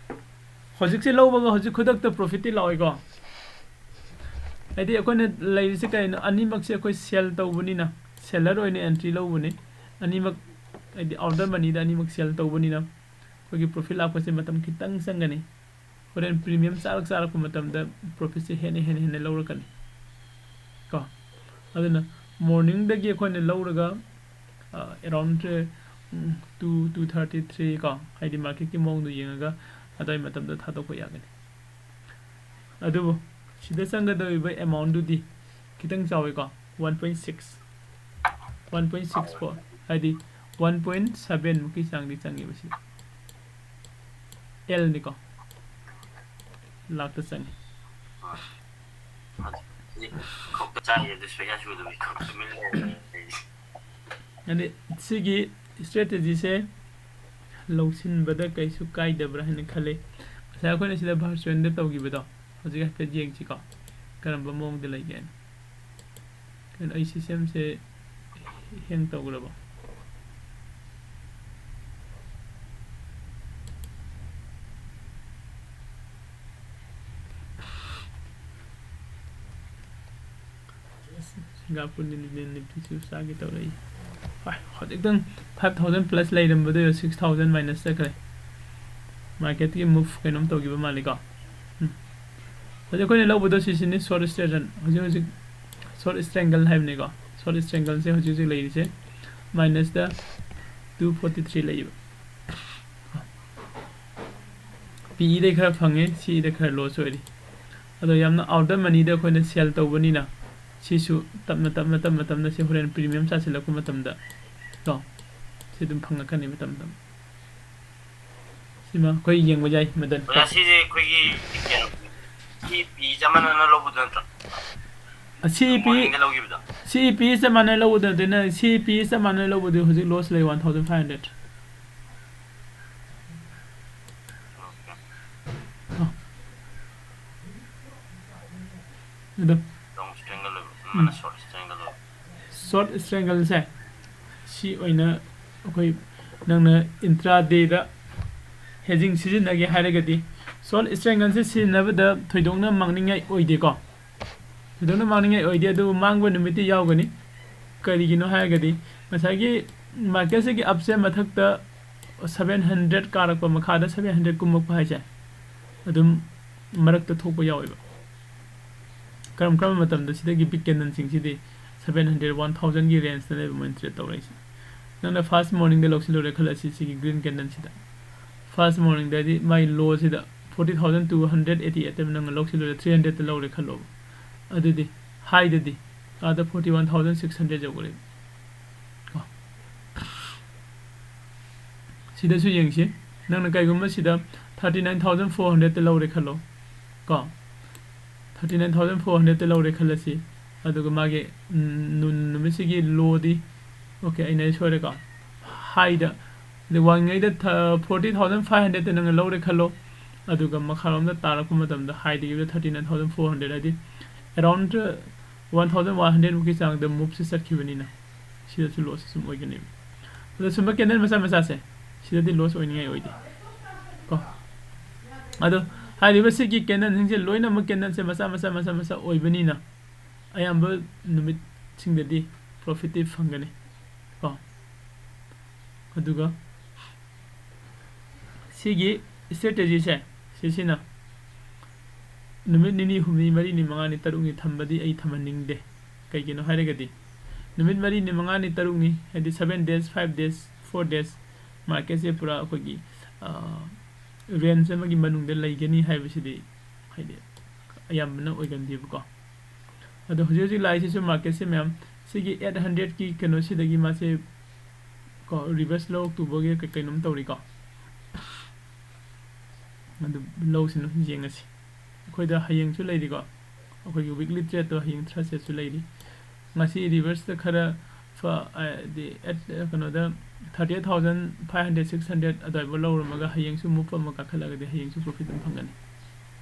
ꯍꯧꯖꯤꯛꯁꯦ ꯂꯧꯕꯒ ꯍꯧꯖꯤꯛ ꯈꯨꯗꯛꯇ profit ꯇꯤ ꯂꯥꯛꯑꯣꯏꯀꯣ꯫ ꯍꯥꯏꯗꯤ ꯑꯩꯈꯣꯏꯅ ꯂꯩꯔꯤꯁꯦ ꯀꯩꯅꯣ, ꯑꯅꯤꯃꯛꯁꯦ ꯑꯩꯈꯣꯏ sell ꯇꯧꯕꯅꯤꯅ, seller ꯑꯣꯏꯅ entry ꯂꯧꯕꯅꯤ꯫ ꯑꯅꯤꯃꯛ, ꯍꯥꯏꯗꯤ out of money ꯗ ꯑꯅꯤꯃꯛ sell ꯇꯧꯕꯅꯤꯅ ꯑꯩꯈꯣꯏꯒꯤ profit ꯂꯥꯛꯄꯁꯦ ꯃꯇꯝ ꯈꯤꯇꯪ ꯆꯪꯒꯅꯤ꯫ ꯍꯣꯔꯦꯟ premium ꯆꯥꯔꯛ ꯆꯥꯔꯛꯄ ꯃꯇꯝꯗ profit ꯁꯦ ꯍꯦꯟꯅ, ꯍꯦꯟꯅ, ꯍꯦꯟꯅ ꯂꯧꯔꯛꯀꯅꯤ ꯀꯣ꯫ ꯑꯗꯨꯅ morning ꯗꯒꯤ ꯑꯩꯈꯣꯏꯅ ꯂꯧꯔꯒ, ꯑ, around, ꯎꯝ, two, two thirty, three ꯀꯣ, ꯍꯥꯏꯗꯤ market ꯀꯤ ꯃꯑꯣꯡꯗꯣ ꯌꯦꯡꯉꯒ ꯑꯗꯨꯋꯥꯏ ꯃꯇꯝꯗ ꯊꯥꯗꯣꯛꯄ ꯌꯥꯒꯅꯤ꯫ ꯑꯗꯨꯕꯨ ꯁꯤꯗ ꯆꯪꯒꯗꯧꯔꯤꯕ amount ꯗꯨꯗꯤ ꯈꯤꯇꯪ ꯆꯥꯎꯋꯤꯀꯣ, one point six, one point six four, ꯍꯥꯏꯗꯤ one point seven ꯃꯨꯛꯀꯤ ꯆꯥꯡꯗꯤ ꯆꯪꯉꯦꯕ ꯁꯤꯗ꯫ L ꯅꯤꯀꯣ, ꯂꯥꯛꯇ ꯆꯪꯉꯦ꯫ ꯈꯣꯛꯇ ꯆꯥꯔꯤꯉꯩꯗ ꯁꯨꯌꯥ ꯁꯨꯗꯕꯤ ꯈꯣꯛ ꯇꯨꯃꯤꯟ ꯂꯩꯔꯦ꯫ ꯑꯗꯩ ꯁꯤꯒꯤ strategy ꯁꯦ ꯂꯧꯁꯤꯟꯕꯗ ꯀꯩꯁꯨ ꯀꯥꯏꯗꯕ꯭ꯔꯥ ꯍꯥꯏꯅ ꯈꯜꯂꯤ꯫ ꯉꯁꯥꯏ ꯑꯩꯈꯣꯏꯅ ꯁꯤꯗ virtual ꯗ ꯇꯧꯈꯤꯕꯗꯣ ꯍꯧꯖꯤꯛ ꯍꯥꯏꯐꯦꯠ ꯌꯦꯡꯁꯤꯀꯣ, ꯀꯔꯝꯕ ꯃꯑꯣꯡꯗ ꯂꯩꯒꯦ ꯍꯥꯏꯅ꯫ ꯀꯩꯅꯣ, ꯑꯩ system ꯁꯦ hang ꯇꯧꯈ꯭ꯔꯕꯣ? ꯁꯤꯡꯒꯥꯄꯨꯔ ꯅꯤꯐꯇꯤꯁꯨ ꯆꯥꯒꯦ ꯇꯧꯔꯛꯏ꯫ ꯍꯣꯏ, ꯍꯧꯖꯤꯛꯇꯪ five thousand plus ꯂꯩꯔꯝꯕꯗꯣ six thousand minus ꯆꯠꯈ꯭ꯔꯦ꯫ Market ꯀꯤ move ꯀꯩꯅꯣꯝ ꯇꯧꯈꯤꯕ ꯃꯥꯜꯂꯤꯀꯣ꯫ ꯎꯝ꯫ ꯍꯧꯖꯤꯛ ꯑꯩꯈꯣꯏꯅ ꯂꯧꯕꯗꯣ ꯁꯤꯁꯤꯅꯤ, short straight run꯫ ꯍꯧꯖꯤꯛ ꯍꯧꯖꯤꯛ short triangle ꯍꯥꯏꯕꯅꯤꯀꯣ꯫ Short triangle ꯁꯦ ꯍꯧꯖꯤꯛ ꯍꯧꯖꯤꯛ ꯂꯩꯔꯤꯁꯦ minus ꯗ two forty three ꯂꯩꯌꯦꯕ꯫ P E ꯗꯩ ꯈꯔ ꯐꯪꯉꯦ, C E ꯗ ꯈꯔ loss ꯑꯣꯏꯔꯤ꯫ ꯑꯗꯣ ꯌꯥꯝꯅ out of money ꯗ ꯑꯩꯈꯣꯏꯅ sell ꯇꯧꯕꯅꯤꯅ ꯁꯤꯁꯨ ꯇꯞꯅ, ꯇꯞꯅ, ꯇꯞꯅ, ꯇꯞꯅ ꯁꯤ ꯍꯣꯔꯦꯟ premium ꯆꯥꯁꯤꯜꯂꯛꯄ ꯃꯇꯝꯗ ꯀꯣ, ꯁꯤ ꯑꯗꯨꯝ ꯐꯪꯉꯛꯀꯅꯤ ꯃꯇꯝ ꯃꯇꯝ꯫ ꯁꯤꯃ ꯑꯩꯈꯣꯏ ꯌꯦꯡꯕ ꯌꯥꯏ ꯃꯗꯟ꯫ ꯑꯣꯖꯥ, ꯁꯤꯁꯦ ꯑꯩꯈꯣꯏꯒꯤ ꯀꯩꯅꯣ, ꯁꯤ ꯄꯤ ꯆꯞ ꯃꯥꯟꯅꯅ ꯂꯧꯕꯗꯨ ꯅꯠꯇ꯭ꯔꯣ? ꯑꯁꯤ ꯄꯤ ꯃꯣꯔꯅꯤꯡꯗ ꯂꯧꯈꯤꯕꯗꯣ? ꯁꯤ ꯄꯤ ꯆꯞ ꯃꯥꯟꯅꯅ ꯂꯧꯕꯗꯨ ꯅꯠꯇꯦ꯫ ꯅꯪ ꯁꯤ ꯄꯤ ꯆꯞ ꯃꯥꯟꯅꯅ ꯂꯧꯕꯗꯨ ꯍꯧꯖꯤꯛ ꯂꯣꯁ ꯂꯩ ꯋꯥꯟ ꯊꯥꯎꯖꯟ ꯐꯥꯏꯚ ꯍꯟꯗ꯭ꯔꯦꯠ꯫ ꯑꯗꯣ ꯂꯣꯡ ꯁ꯭ꯇ꯭ꯔꯦꯡꯒꯜ ꯑꯣꯏꯕ, ꯑꯃꯅ ꯁꯣꯔꯠ ꯁ꯭ꯇ꯭ꯔꯦꯡꯒꯜ ꯑꯣꯏꯕ꯫ ꯁꯣꯔꯠ ꯁ꯭ꯇ꯭ꯔꯦꯡꯒꯜꯁꯦ ꯁꯤ ꯑꯣꯏꯅ ꯑꯩꯈꯣꯏ ꯅꯪꯅ ꯏꯟꯇ꯭ꯔꯥ ꯗꯦꯗ ꯍꯦꯖꯤꯡ ꯁꯤꯖꯤꯟꯅꯒꯦ ꯍꯥꯏꯔꯒꯗꯤ ꯁꯣꯔꯠ ꯁ꯭ꯇ꯭ꯔꯦꯡꯒꯜꯁꯦ ꯁꯤꯖꯤꯟꯅꯕꯗ ꯊꯣꯏꯗꯣꯛꯅ ꯃꯥꯡꯅꯤꯡꯉꯥꯏ ꯑꯣꯏꯗꯦꯀꯣ꯫ ꯊꯣꯏꯗꯣꯛꯅ ꯃꯥꯡꯅꯤꯡꯉꯥꯏ ꯑꯣꯏꯗꯦ, ꯑꯗꯨꯕꯨ ꯃꯥꯡꯕ ꯅꯨꯃꯤꯠꯇꯤ ꯌꯥꯎꯒꯅꯤ꯫ ꯀꯔꯤꯒꯤꯅꯣ ꯍꯥꯏꯔꯒꯗꯤ ꯉꯁꯥꯏꯒꯤ ꯃꯥꯔꯀꯦꯠꯁꯤꯒꯤ ꯑꯞꯁꯦ ꯃꯊꯛꯇ ꯁꯚꯦꯟ ꯍꯟꯗ꯭ꯔꯦꯠ ꯀꯥꯔꯛꯄ, ꯃꯈꯥꯗ ꯁꯚꯦꯟ ꯍꯟꯗ꯭ꯔꯦꯠ ꯀꯨꯝꯃꯛꯄ ꯍꯥꯏꯁꯦ ꯑꯗꯨꯝ ꯃꯔꯛꯇ ꯊꯣꯛꯄ ꯌꯥꯎꯋꯦꯕ꯫ ꯀꯔꯝ ꯀꯔꯝꯕ ꯃꯇꯝꯗ ꯁꯤꯗꯒꯤ ꯕꯤꯛ ꯀꯦꯟꯗꯜꯁꯤꯡꯁꯤꯗꯤ ꯁꯚꯦꯟ ꯍꯟꯗ꯭ꯔꯦꯠ, ꯋꯥꯟ ꯊꯥꯎꯖꯟꯒꯤ ꯔꯦꯟꯖꯇꯅꯦꯕ ꯃꯣꯏꯅ ꯇ꯭ꯔꯦꯠ ꯇꯧꯔꯛꯏꯁꯦ꯫ ꯅꯪꯅ ꯐꯥꯔꯁ ꯃꯣꯔꯅꯤꯡꯗ ꯂꯧꯁꯤꯜꯂꯨꯔꯦ ꯈꯜꯂꯁꯤ, ꯁꯤꯒꯤ ꯒ꯭ꯔꯤꯟ ꯀꯦꯟꯗꯜꯁꯤꯗ꯫ ꯐꯥꯔꯁ ꯃꯣꯔꯅꯤꯡꯗꯗꯤ ꯃꯥꯏ ꯂꯣꯁꯤꯗ forty thousand two hundred eighty ꯑꯩꯠꯇ ꯅꯪꯅ ꯂꯧꯁꯤꯜꯂꯨꯔꯦ, ꯊ꯭ꯔꯤ ꯍꯟꯗ꯭ꯔꯦꯠꯇ ꯂꯧꯔꯦ ꯈꯜꯂꯣꯕ꯫ ꯑꯗꯨꯗꯤ ꯍꯥꯏꯗꯗꯤ ꯑꯥꯗ forty one thousand six hundred ꯌꯧꯈ꯭ꯔꯦ꯫ ꯀꯣ, ꯁꯤꯗꯁꯨ ꯌꯦꯡꯁꯤ꯫ ꯅꯪꯅ ꯀꯩꯒꯨꯝꯕ ꯁꯤꯗ ꯊꯥꯔꯇꯤ ꯅꯥꯏꯟ ꯊꯥꯎꯖꯟ ꯐꯣꯔ ꯍꯟꯗ꯭ꯔꯦꯠꯇ ꯂꯧꯔꯦ ꯈꯜꯂꯣ꯫ ꯀꯣ, ꯊꯥꯔꯇꯤ ꯅꯥꯏꯟ ꯊꯥꯎꯖꯟ ꯐꯣꯔ ꯍꯟꯗ꯭ꯔꯦꯠꯇ ꯂꯧꯔꯦ ꯈꯜꯂꯁꯤ꯫ ꯑꯗꯨꯒ ꯃꯥꯒꯤ, ꯎꯝ, ꯅꯨ-, ꯅꯨꯃꯤꯠꯁꯤꯒꯤ ꯂꯣꯗꯤ, ꯑꯣꯀꯦ, ꯑꯩꯅ ꯁꯣꯏꯔꯦꯀꯣ꯫ ꯍꯥꯏꯗ, ꯑꯗ ꯋꯥꯡꯉꯤꯉꯩꯗ ꯊ-, ꯐꯣꯔꯇꯤ ꯊꯥꯎꯖꯟ ꯐꯥꯏꯚ ꯍꯟꯗ꯭ꯔꯦꯠꯇ ꯅꯪꯅ ꯂꯧꯔꯦ ꯈꯜꯂꯣ꯫ ꯑꯗꯨꯒ ꯃꯈꯥꯔꯣꯝꯗ ꯇꯥꯔꯛꯄ ꯃꯇꯝꯗ ꯍꯥꯏꯗꯒꯤꯕꯗ thirty nine thousand four hundred, ꯍꯥꯏꯗꯤ around one thousand one hundred ꯃꯨꯛꯀꯤ ꯆꯥꯡꯗ ꯃꯨꯞꯁꯦ ꯆꯠꯈꯤꯕꯅꯤꯅ ꯁꯤꯗꯁꯨ ꯂꯣꯁ ꯁꯨꯝ ꯑꯣꯏꯒꯅꯦꯕ꯫ ꯑꯗꯣ ꯁꯨꯝꯕ ꯀꯦꯟꯗꯜ ꯃꯆꯥ ꯃꯆꯥꯁꯦ ꯁꯤꯗꯗꯤ ꯂꯣꯁ ꯑꯣꯏꯅꯤꯡꯉꯥꯏ ꯑꯣꯏꯗꯦ ꯀꯣ꯫ ꯑꯗꯣ ꯍꯥꯏꯔꯤꯕ ꯁꯤꯒꯤ ꯀꯦꯟꯗꯜꯁꯤꯡꯁꯦ ꯂꯣꯏꯅꯃꯛ ꯀꯦꯟꯗꯜꯁꯦ ꯃꯆꯥ ꯃꯆꯥ ꯃꯆꯥ ꯃꯆꯥ ꯑꯣꯏꯕꯅꯤꯅ ꯑꯌꯥꯝꯕ ꯅꯨꯃꯤꯠꯁꯤꯡꯗꯗꯤ ꯄ꯭ꯔꯣꯐꯤꯠꯇꯤ ꯐꯪꯒꯅꯤ ꯀꯣ꯫ ꯑꯗꯨꯒ ꯁꯤꯒꯤ ꯏꯁꯇ꯭ꯔꯦꯇꯦꯖꯤꯁꯦ ꯁꯤꯁꯤꯅ ꯅꯨꯃꯤꯠ ꯅꯤꯅꯤ, ꯍꯨꯝꯅꯤ, ꯃꯔꯤꯅꯤ, ꯃꯉꯥꯅꯤ, ꯇꯔꯨꯛꯅꯤ ꯊꯝꯕꯗꯤ ꯑꯩ ꯊꯝꯍꯟꯅꯤꯡꯗꯦ꯫ ꯀꯩꯒꯤꯅꯣ ꯍꯥꯏꯔꯒꯗꯤ ꯅꯨꯃꯤꯠ ꯃꯔꯤꯅꯤ, ꯃꯉꯥꯅꯤ, ꯇꯔꯨꯛꯅꯤ, ꯍꯥꯏꯗꯤ seven days, five days, four days marketꯁꯦ ꯄꯨꯔꯥ ꯑꯩꯈꯣꯏꯒꯤ, ꯑ, range ꯑꯃꯒꯤ ꯃꯅꯨꯡꯗ ꯂꯩꯒꯅꯤ ꯍꯥꯏꯕꯁꯤꯗꯤ ꯍꯥꯏꯗꯤ ꯑꯌꯥꯝꯕꯅ ꯑꯣꯏꯒꯟꯗꯦꯕꯀꯣ꯫ ꯑꯗꯣ ꯍꯧꯖꯤꯛ ꯍꯧꯖꯤꯛ ꯂꯥꯛꯏꯁꯤꯁꯨ marketꯁꯦ ꯃꯌꯥꯝ ꯁꯤꯒꯤ eight hundredꯀꯤ ꯀꯩꯅꯣꯁꯤꯗꯒꯤ ꯃꯥꯁꯦ ꯀꯣ reverse ꯂꯧꯔꯛꯇꯨꯕꯒꯤ ꯀꯩ-, ꯀꯩꯅꯣꯝ ꯇꯧꯔꯤꯀꯣ꯫ ꯑꯗꯨ ꯂꯧꯁꯤꯅꯨ, ꯌꯦꯡꯉꯁꯤ꯫ ꯑꯩꯈꯣꯏꯗ ꯍꯌꯦꯡꯁꯨ ꯂꯩꯔꯤꯀꯣ, ꯑꯩꯈꯣꯏꯒꯤ weekly trade ꯇꯣ ꯍꯌꯦꯡ Thursday ꯁꯨ ꯂꯩꯔꯤ꯫ ꯉꯁꯤ reverse ꯇ ꯈꯔ ꯐ-, ꯍꯥꯏꯗꯤ at, ꯀꯩꯅꯣꯗ thirty eight thousand five hundred, six hundred ꯑꯗꯨꯋꯥꯏꯐꯥꯎ ꯂꯧꯔꯝꯃꯒ ꯍꯌꯦꯡꯁꯨ move ꯑꯃ ꯀꯥꯈꯠꯂꯒꯗꯤ ꯍꯌꯦꯡꯁꯨ profit ꯑꯗꯨꯝ ꯐꯪꯒꯅꯤ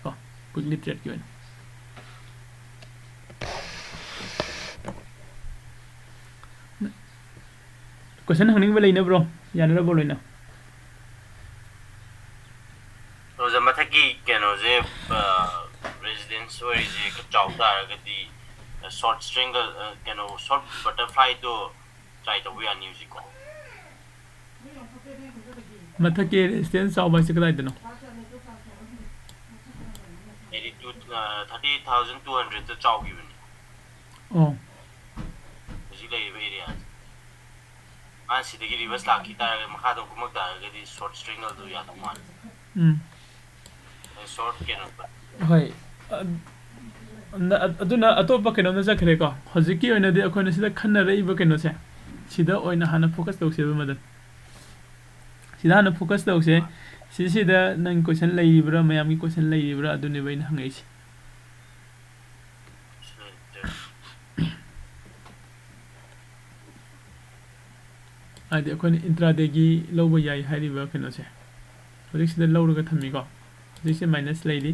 ꯀꯣ, weekly trade ꯀꯤ ꯑꯣꯏꯅ꯫ Question ꯍꯪꯅꯤꯡꯕ ꯂꯩꯅꯕ꯭ꯔꯣ? ꯌꯥꯅꯔꯕꯣ ꯂꯣꯏꯅ? ꯑꯣꯖꯥ, ꯃꯊꯛꯀꯤ ꯀꯩꯅꯣꯁꯦ, ꯑ, resistance ꯑꯣꯏꯔꯤꯁꯦ ꯈꯔ ꯆꯥꯎ ꯇꯥꯔꯒꯗꯤ, ꯑ, short triangle, ꯑ, ꯀꯩꯅꯣ, short butterfly ꯗꯣ try ꯇꯧꯕ ꯌꯥꯅꯤ ꯍꯧꯖꯤꯛꯀꯣ꯫ ꯃꯊꯛꯀꯤ resistance ꯆꯥꯎꯕ ꯍꯥꯏꯁꯦ ꯀꯗꯥꯏꯗꯅꯣ? ꯍꯥꯏꯗꯤ two, ꯑ, thirty eight thousand two hundred ꯇ ꯆꯥꯎꯈꯤꯕꯅꯤ꯫ ꯑꯣ꯫ ꯍꯧꯖꯤꯛ ꯂꯩꯔꯤꯕ area ꯁꯦ꯫ ꯃꯥ ꯁꯤꯗꯒꯤ reverse ꯂꯥꯛꯈꯤ ꯇꯥꯔꯒꯗꯤ, ꯃꯈꯥꯗ ꯀꯨꯝꯃꯛ ꯇꯥꯔꯒꯗꯤ short triangle ꯗꯨ ꯌꯥꯗꯧ ꯃꯥꯜꯂꯦ꯫ ꯎꯝ꯫ ꯑꯗ short ꯀꯩꯅꯣ ꯍꯣꯏ꯫ ꯑ-, ꯑ-, ꯑꯗꯨꯅ ꯑꯇꯣꯞꯄ ꯀꯩꯅꯣꯝꯗ ꯆꯠꯈ꯭ꯔꯦꯀꯣ꯫ ꯍꯧꯖꯤꯛꯀꯤ ꯑꯣꯏꯅꯗꯤ ꯑꯩꯈꯣꯏꯅ ꯁꯤꯗ ꯈꯟꯅꯔꯛꯏꯕ ꯀꯩꯅꯣꯁꯦ, ꯁꯤꯗ ꯑꯣꯏꯅ ꯍꯥꯟꯅ focus ꯇꯧꯁꯦꯕ, ꯃꯗꯨ꯫ ꯁꯤꯗ ꯍꯥꯟꯅ focus ꯇꯧꯁꯦ꯫ ꯁꯤꯁꯤꯗ ꯅꯪ question ꯂꯩꯔꯤꯕ꯭ꯔꯥ, ꯃꯌꯥꯝꯒꯤ question ꯂꯩꯔꯤꯕ꯭ꯔꯥ, ꯑꯗꯨꯅꯦꯕ ꯑꯩꯅ ꯍꯪꯉꯛꯏꯁꯦ꯫ ꯍꯥꯏꯗꯤ ꯑꯩꯈꯣꯏꯅ intraday ꯒꯤ ꯂꯧꯕ ꯌꯥꯏ ꯍꯥꯏꯔꯤꯕ ꯀꯩꯅꯣꯁꯦ, ꯍꯧꯖꯤꯛ ꯁꯤꯗ ꯂꯧꯔꯒ ꯊꯝꯃꯤꯀꯣ꯫ ꯍꯧꯖꯤꯛꯁꯦ minus ꯂꯩꯔꯤ꯫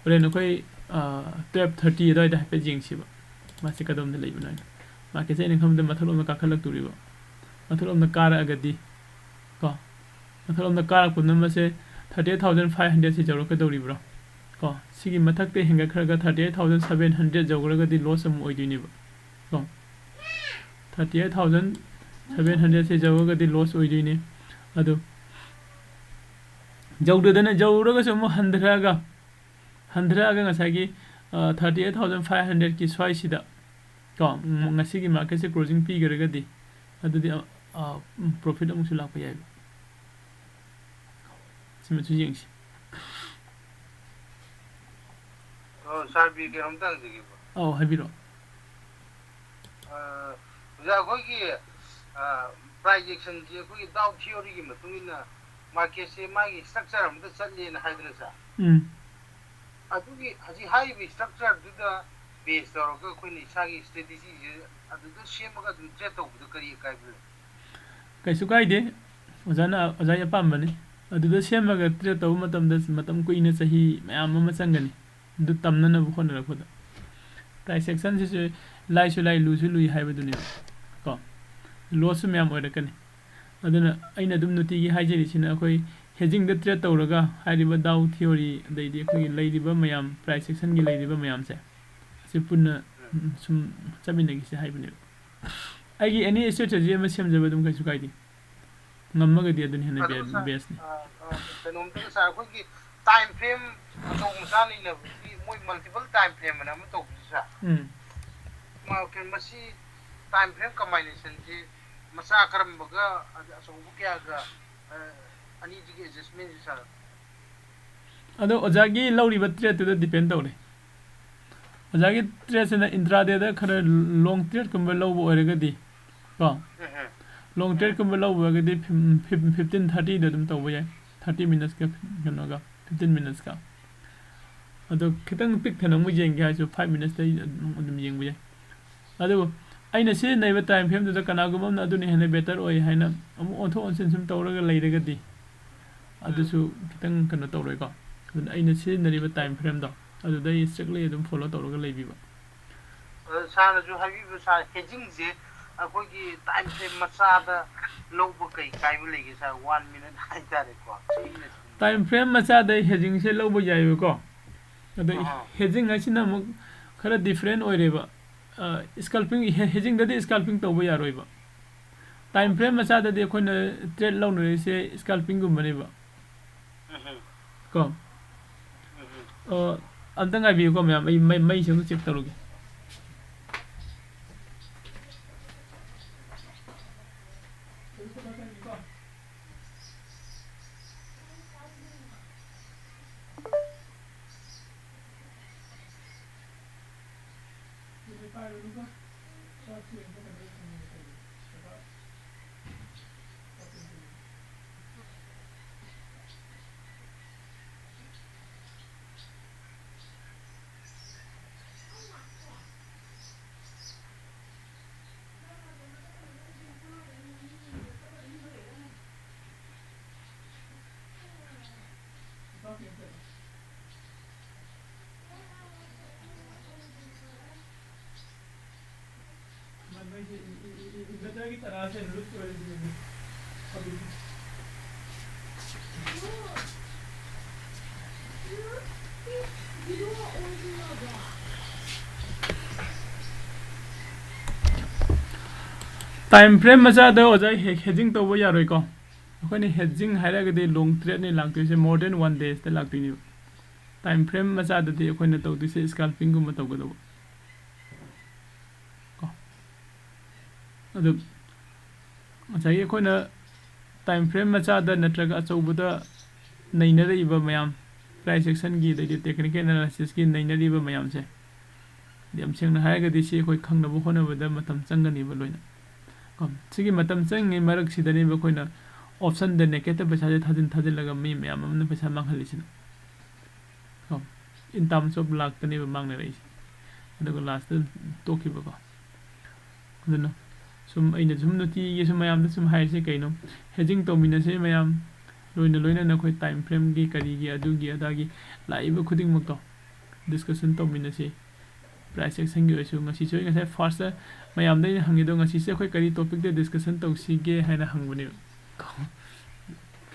ꯍꯣꯔꯦꯟ ꯑꯩꯈꯣꯏ, ꯑ, twelve thirty ꯑꯗꯨꯋꯥꯏꯗ ꯍꯥꯏꯐꯦꯠ ꯌꯦꯡꯁꯤꯕ, ꯃꯥꯁꯦ ꯀꯗꯣꯝꯗ ꯂꯩꯕꯅꯣ ꯍꯥꯏꯅ꯫ Market ꯁꯦ ꯑꯩꯅ ꯈꯟꯕꯗ ꯃꯊꯛꯂꯣꯝꯗ ꯀꯥꯈꯠꯂꯛꯇꯣꯔꯤꯕ, ꯃꯊꯛꯂꯣꯝꯗ ꯀꯥꯔꯛꯑꯒꯗꯤ ꯀꯣ, ꯃꯊꯛꯂꯣꯝꯗ ꯀꯥꯔꯛꯄꯗꯨꯅ ꯃꯁꯦ thirty eight thousand five hundred ꯁꯤ ꯌꯧꯔꯛꯀꯗꯧꯔꯤꯕ꯭ꯔꯣ? ꯀꯣ, ꯁꯤꯒꯤ ꯃꯊꯛꯇ ꯍꯦꯟꯒꯠꯈ꯭ꯔꯒ thirty eight thousand seven hundred ꯌꯧꯈ꯭ꯔꯒꯗꯤ loss ꯑꯃꯨꯛ ꯑꯣꯏꯗꯣꯏꯅꯦꯕ꯫ ꯀꯣ, thirty eight thousand seven hundred ꯁꯤ ꯌꯧꯔꯒꯗꯤ loss ꯑꯣꯏꯗꯣꯏꯅꯦ꯫ ꯑꯗꯨ ꯌꯧꯗꯗꯅ, ꯌꯧꯔꯒꯁꯨ ꯑꯃꯨꯛ ꯍꯟꯊꯔꯛꯑꯒ, ꯍꯟꯊꯔꯛꯑꯒ ꯉꯁꯥꯏꯒꯤ, ꯑ, thirty eight thousand five hundred ꯀꯤ ꯁ꯭ꯋꯥꯏꯁꯤꯗ ꯀꯣ, ꯉꯁꯤꯒꯤ market ꯁꯦ closing ꯄꯤꯈ꯭ꯔꯒꯗꯤ ꯑꯗꯨꯗꯤ, ꯑ, ꯑ, profit ꯑꯃꯨꯛꯁꯨ ꯂꯥꯛꯄ ꯌꯥꯏꯕ꯫ ꯁꯤꯃꯁꯨ ꯌꯦꯡꯁꯤ꯫ ꯑꯣ, ꯁꯥꯔ ꯕꯤ, ꯀꯩꯅꯣꯝꯇ ꯍꯪꯖꯒꯦꯕ꯫ ꯑꯧ, ꯍꯥꯏꯕꯤꯔꯛꯑꯣ꯫ ꯑ, ꯑꯣꯖꯥ, ꯑꯩꯈꯣꯏꯒꯤ, ꯑ, price action ꯁꯤ ꯑꯩꯈꯣꯏꯒꯤ Dow theory ꯒꯤ ꯃꯇꯨꯡ ꯏꯟꯅ ꯃꯥꯔꯀꯦꯠꯁꯦ ꯃꯥꯒꯤ ꯁ꯭ꯇ꯭ꯔꯛꯆꯔ ꯑꯃꯗ ꯆꯠꯂꯦꯅ ꯍꯥꯏꯗꯅ ꯁꯥꯔ, ꯎꯝ꯫ ꯑꯗꯨꯒꯤ ꯍꯧꯖꯤꯛ ꯍꯥꯏꯔꯤꯕ ꯁ꯭ꯇ꯭ꯔꯛꯆꯔꯗꯨꯗ ꯕꯦꯁ ꯇꯧꯔꯒ ꯑꯩꯈꯣꯏꯅ ꯏꯁꯥꯒꯤ ꯁ꯭ꯇ꯭ꯔꯦꯇꯦꯖꯤꯁꯦ ꯑꯗꯨꯗ ꯁꯦꯝꯃꯒ ꯑꯗꯨꯝ ꯇ꯭ꯔꯦꯠ ꯇꯧꯕꯗ ꯀꯔꯤ ꯑꯀꯥꯏꯕ ꯂꯩ? ꯀꯩꯁꯨ ꯀꯥꯏꯗꯦ꯫ ꯑꯣꯖꯥꯅ, ꯑꯣꯖꯥꯒꯤ ꯑꯄꯥꯝꯕꯅꯤ꯫ ꯑꯗꯨꯗ ꯁꯦꯝꯃꯒ ꯇ꯭ꯔꯦꯠ ꯇꯧꯕ ꯃꯇꯝꯗ ꯃꯇꯝ ꯀꯨꯏꯅ, ꯆꯍꯤ ꯃꯌꯥꯝ ꯑꯃ ꯆꯪꯒꯅꯤ꯫ ꯑꯗꯨ ꯇꯝꯅꯅꯕ ꯍꯣꯠꯅꯔꯛꯄꯗ꯫ ꯄ꯭ꯔꯥꯏꯁ ꯑꯦꯛꯁꯟꯁꯤꯁꯨ ꯂꯥꯏꯁꯨ ꯂꯥꯏ, ꯂꯨꯁꯨ ꯂꯨꯏ ꯍꯥꯏꯕꯗꯨꯅꯦꯕ ꯀꯣ꯫ ꯂꯣꯁꯁꯨ ꯃꯌꯥꯝ ꯑꯣꯏꯔꯛꯀꯅꯤ꯫ ꯑꯗꯨꯅ ꯑꯩꯅ ꯑꯗꯨꯝ ꯅꯨꯡꯇꯤꯒꯤ ꯍꯥꯏꯖꯔꯤꯁꯤꯅ ꯑꯩꯈꯣꯏ ꯍꯦꯖꯤꯡꯗ ꯇ꯭ꯔꯦꯠ ꯇꯧꯔꯒ ꯍꯥꯏꯔꯤꯕ ꯗꯥꯎ ꯊꯤꯑꯣꯔꯤ, ꯑꯗꯩꯗꯤ ꯑꯩꯈꯣꯏꯒꯤ ꯂꯩꯔꯤꯕ ꯃꯌꯥꯝ, ꯄ꯭ꯔꯥꯏꯁ ꯑꯦꯛꯁꯟꯒꯤ ꯂꯩꯔꯤꯕ ꯃꯌꯥꯝꯁꯦ, ꯑꯁꯤ ꯄꯨꯟꯅ, ꯎꯝ, ꯁꯨꯝ ꯆꯠꯃꯤꯟꯅꯈꯤꯁꯦ ꯍꯥꯏꯕꯅꯦꯕ꯫ ꯑꯩꯒꯤ ꯑꯦꯅꯤ ꯁ꯭ꯇ꯭ꯔꯦꯇꯦꯖꯤ ꯑꯃ ꯁꯦꯝꯖꯕ ꯑꯗꯨꯝ ꯀꯩꯁꯨ ꯀꯥꯏꯗꯦ꯫ ꯉꯝꯃꯒꯗꯤ ꯑꯗꯨꯅ ꯍꯦꯟꯅ ꯑꯗꯨꯒ ꯕꯦ-, ꯁꯥꯔ, ꯕꯦꯁꯅꯤ꯫ ꯑ, ꯑ, ꯀꯩꯅꯣꯝꯇꯒ ꯁꯥꯔ, ꯑꯩꯈꯣꯏꯒꯤ ꯇꯥꯏꯝ ꯐ꯭ꯔꯦꯝ ꯑꯆꯧ ꯃꯆꯥ ꯂꯩꯅꯕꯒꯤ ꯃꯣꯏ ꯃꯜꯇꯤꯄꯜ ꯇꯥꯏꯝ ꯐ꯭ꯔꯦꯝ ꯑꯅ ꯑꯃ ꯇꯧꯕꯁꯤ ꯁꯥꯔ꯫ ꯎꯝ꯫ ꯃ-, ꯀꯩꯅꯣ, ꯃꯁꯤ ꯇꯥꯏꯝ ꯐ꯭ꯔꯦꯝ ꯀꯝꯕꯥꯏꯅꯦꯁꯟꯁꯤ ꯃꯆꯥ ꯀꯔꯝꯕꯒ ꯑꯗ ꯑꯆꯧꯕ ꯀꯌꯥꯒ, ꯑ, ꯑꯅꯤꯁꯤꯒꯤ ꯑꯦꯗꯖꯁꯃꯦꯟꯁꯤ ꯁꯥꯔ? ꯑꯗꯣ ꯑꯣꯖꯥꯒꯤ ꯂꯧꯔꯤꯕ ꯇ꯭ꯔꯦꯠꯇꯨꯗ ꯗꯤꯄꯦꯟ ꯇꯧꯔꯦ꯫ ꯑꯣꯖꯥꯒꯤ ꯇ꯭ꯔꯦꯠꯁꯤꯅ ꯏꯟꯇ꯭ꯔꯥꯗꯦꯗ ꯈꯔ ꯂꯣꯡ ꯇ꯭ꯔꯦꯠꯀꯨꯝꯕ ꯂꯧꯕ ꯑꯣꯏꯔꯒꯗꯤ ꯀꯣ, ꯎꯝ, ꯎꯝ꯫ ꯂꯣꯡ ꯇ꯭ꯔꯦꯠꯀꯨꯝꯕ ꯂꯧꯕ ꯑꯣꯏꯔꯒꯗꯤ ꯐꯤꯞ-, ꯐꯤꯞ-, ꯐꯤꯞꯇꯤꯟ ꯊꯥꯔꯇꯤꯗ ꯑꯗꯨꯝ ꯇꯧꯕ ꯌꯥꯏ꯫ ꯊꯥꯔꯇꯤ ꯃꯤꯅꯠꯁꯀ ꯀꯩꯅꯣꯒ, ꯐꯤꯞꯇꯤꯟ ꯃꯤꯅꯠꯁꯀ꯫ ꯑꯗꯣ ꯈꯤꯇꯪ ꯄꯤꯛꯊꯅ ꯑꯃꯨꯛ ꯌꯦꯡꯒꯦ ꯍꯥꯏꯔꯁꯨ ꯐꯥꯏꯚ ꯃꯤꯅꯠꯁꯇ ꯑꯗꯨꯝ, ꯑꯗꯨꯝ ꯌꯦꯡꯕ ꯌꯥꯏ꯫ ꯑꯗꯨꯕꯨ ꯑꯩꯅ ꯁꯤꯖꯤꯟꯅꯔꯤꯕ ꯇꯥꯏꯝ ꯐ꯭ꯔꯦꯝꯗꯨꯗ ꯀꯅꯥꯒꯨꯝꯕ ꯑꯃꯅ ꯑꯗꯨꯅ ꯍꯦꯟꯅ ꯕꯦꯇꯔ ꯑꯣꯏ ꯍꯥꯏꯅ ꯑꯃꯨꯛ ꯑꯣꯟꯊꯣꯛ ꯑꯣꯟꯁꯤꯟ ꯁꯨꯝ ꯇꯧꯔꯒ ꯂꯩꯔꯒꯗꯤ, ꯑꯗꯨꯁꯨ ꯈꯤꯇꯪ ꯀꯩꯅꯣ ꯇꯧꯔꯣꯏꯀꯣ꯫ ꯑꯗꯨꯅ ꯑꯩꯅ ꯁꯤꯖꯤꯟꯅꯔꯤꯕ ꯇꯥꯏꯝ ꯐ꯭ꯔꯦꯝꯗꯣ ꯑꯗꯨꯗ ꯑꯩ strictly ꯑꯗꯨꯝ follow ꯇꯧꯔꯒ ꯂꯩꯕꯤꯕ꯫ ꯑꯗꯣ ꯁꯥꯔꯅꯁꯨ ꯍꯥꯏꯕꯤꯕ, ꯁꯥꯔ, ꯍꯦꯖꯤꯡꯁꯦ ꯑꯩꯈꯣꯏꯒꯤ ꯇꯥꯏꯝ ꯐ꯭ꯔꯦꯝ ꯃꯆꯥꯗ ꯂꯧꯕ ꯀꯩ ꯀꯥꯏꯕ ꯂꯩꯒꯦ ꯁꯥꯔ? ꯋꯥꯟ ꯃꯤꯅꯠ ꯍꯥꯏꯇꯥꯔꯦꯀꯣ, ꯊ꯭ꯔꯤ ꯃꯤꯅꯠ꯫ ꯇꯥꯏꯝ ꯐ꯭ꯔꯦꯝ ꯃꯆꯥꯗ ꯍꯦꯖꯤꯡꯁꯦ ꯂꯧꯕ ꯌꯥꯏꯕꯀꯣ꯫ ꯑꯗꯣ ꯑꯍꯥ꯫ ꯍꯦꯖꯤꯡ ꯍꯥꯏꯁꯤꯅ ꯑꯃꯨꯛ ꯈꯔ different ꯑꯣꯏꯔꯦꯕ꯫ ꯑ, scalping, ꯍꯦ-, ꯍꯦꯖꯤꯡꯗꯗꯤ scalping ꯇꯧꯕ ꯌꯥꯔꯣꯏꯕ꯫ ꯇꯥꯏꯝ ꯐ꯭ꯔꯦꯝ ꯃꯆꯥꯗꯗꯤ ꯑꯩꯈꯣꯏꯅ ꯇ꯭ꯔꯦꯠ ꯂꯧꯅꯔꯤꯁꯦ scalpingꯒꯨꯝꯕꯅꯦꯕ꯫ ꯎꯝ ꯍꯨꯝ꯫ ꯀꯣ? ꯎꯝ ꯍꯨꯝ꯫ ꯑꯣ, ꯑꯝꯇ ꯉꯥꯏꯕꯤꯌꯨꯀꯣ ꯃꯌꯥꯝ, ꯑꯩ ꯃꯩ, ꯃꯩꯁꯦ ꯑꯝꯇ check ꯇꯧꯔꯨꯒꯦ꯫ Time frame ꯃꯆꯥꯗ ꯑꯣꯖꯥ ꯍꯦ-, hedging ꯇꯧꯕ ꯌꯥꯔꯣꯏꯀꯣ꯫ ꯑꯩꯈꯣꯏꯅ hedging ꯍꯥꯏꯔꯒꯗꯤ long trade ꯅꯤ ꯂꯥꯛꯇꯣꯏꯁꯦ, more than one days ꯇ ꯂꯥꯛꯇꯣꯏꯅꯦꯕ꯫ Time frame ꯃꯆꯥꯗꯗꯤ ꯑꯩꯈꯣꯏꯅ ꯇꯧꯗꯣꯏꯁꯦ scalping ꯒꯨꯝꯕ ꯇꯧꯒꯗꯧꯕ ꯀꯣ꯫ ꯑꯗꯨ ꯉꯁꯥꯏꯒꯤ ꯑꯩꯈꯣꯏꯅ time frame ꯃꯆꯥꯗ ꯅꯠꯇ꯭ꯔꯒ ꯑꯆꯧꯕꯗ ꯅꯩꯅꯔꯛꯏꯕ ꯃꯌꯥꯝ, price action ꯒꯤ ꯑꯗꯩꯗꯤ technical analysis ꯀꯤ ꯅꯩꯅꯔꯤꯕ ꯃꯌꯥꯝꯁꯦ, ꯌꯥꯝ ꯁꯦꯡꯅ ꯍꯥꯏꯔꯒꯗꯤ ꯁꯤ ꯑꯩꯈꯣꯏ ꯈꯪꯅꯕ ꯍꯣꯠꯅꯕꯗ ꯃꯇꯝ ꯆꯪꯒꯅꯤꯕ ꯂꯣꯏꯅ꯫ ꯀꯣ, ꯁꯤꯒꯤ ꯃꯇꯝ ꯆꯪꯉꯤꯉꯩ ꯃꯔꯛꯁꯤꯗꯅꯦꯕ ꯑꯩꯈꯣꯏꯅ option ꯗ negative ꯇ ꯄꯩꯁꯥꯁꯦ ꯊꯥꯖꯤꯟ ꯊꯥꯖꯤꯜꯂꯒ ꯃꯤ ꯃꯌꯥꯝ ꯑꯃꯅ ꯄꯩꯁꯥ ꯃꯥꯡꯍꯜꯂꯤꯁꯤꯅ꯫ ꯀꯣ, in terms of ꯂꯥꯛꯇꯅꯦꯕ ꯃꯥꯡꯅꯔꯛꯏꯁꯦ꯫ ꯑꯗꯨꯒ last ꯇ ꯇꯣꯛꯈꯤꯕꯀꯣ꯫ ꯑꯗꯨꯅ ꯁꯨꯝ ꯑꯩꯅ ꯁꯨꯝ ꯅꯨꯡꯇꯤꯒꯤ ꯁꯨꯝ ꯃꯌꯥꯝꯗ ꯁꯨꯝ ꯍꯥꯏꯔꯤꯁꯦ ꯀꯩꯅꯣ? Hedging ꯇꯧꯃꯤꯟꯅꯁꯦ ꯃꯌꯥꯝ, ꯂꯣꯏꯅ ꯂꯣꯏꯅꯅ ꯑꯩꯈꯣꯏ time frame ꯒꯤ ꯀꯔꯤꯒꯤ ꯑꯗꯨꯒꯤ ꯑꯗꯥꯒꯤ ꯂꯥꯛꯏꯕ ꯈꯨꯗꯤꯡꯃꯛꯇꯣ discussion ꯇꯧꯃꯤꯟꯅꯁꯤ꯫ Price action ꯒꯤ ꯑꯣꯏꯔꯁꯨ ꯉꯁꯤꯁꯨ ꯑꯩ ꯉꯁꯥꯏ first ꯇ ꯃꯌꯥꯝꯗ ꯑꯩꯅ ꯍꯪꯉꯤꯗꯣ ꯉꯁꯤꯁꯦ ꯑꯩꯈꯣꯏ ꯀꯔꯤ topic ꯇ discussion ꯇꯧꯁꯤꯒꯦ ꯍꯥꯏꯅ ꯍꯪꯕꯅꯦꯕ꯫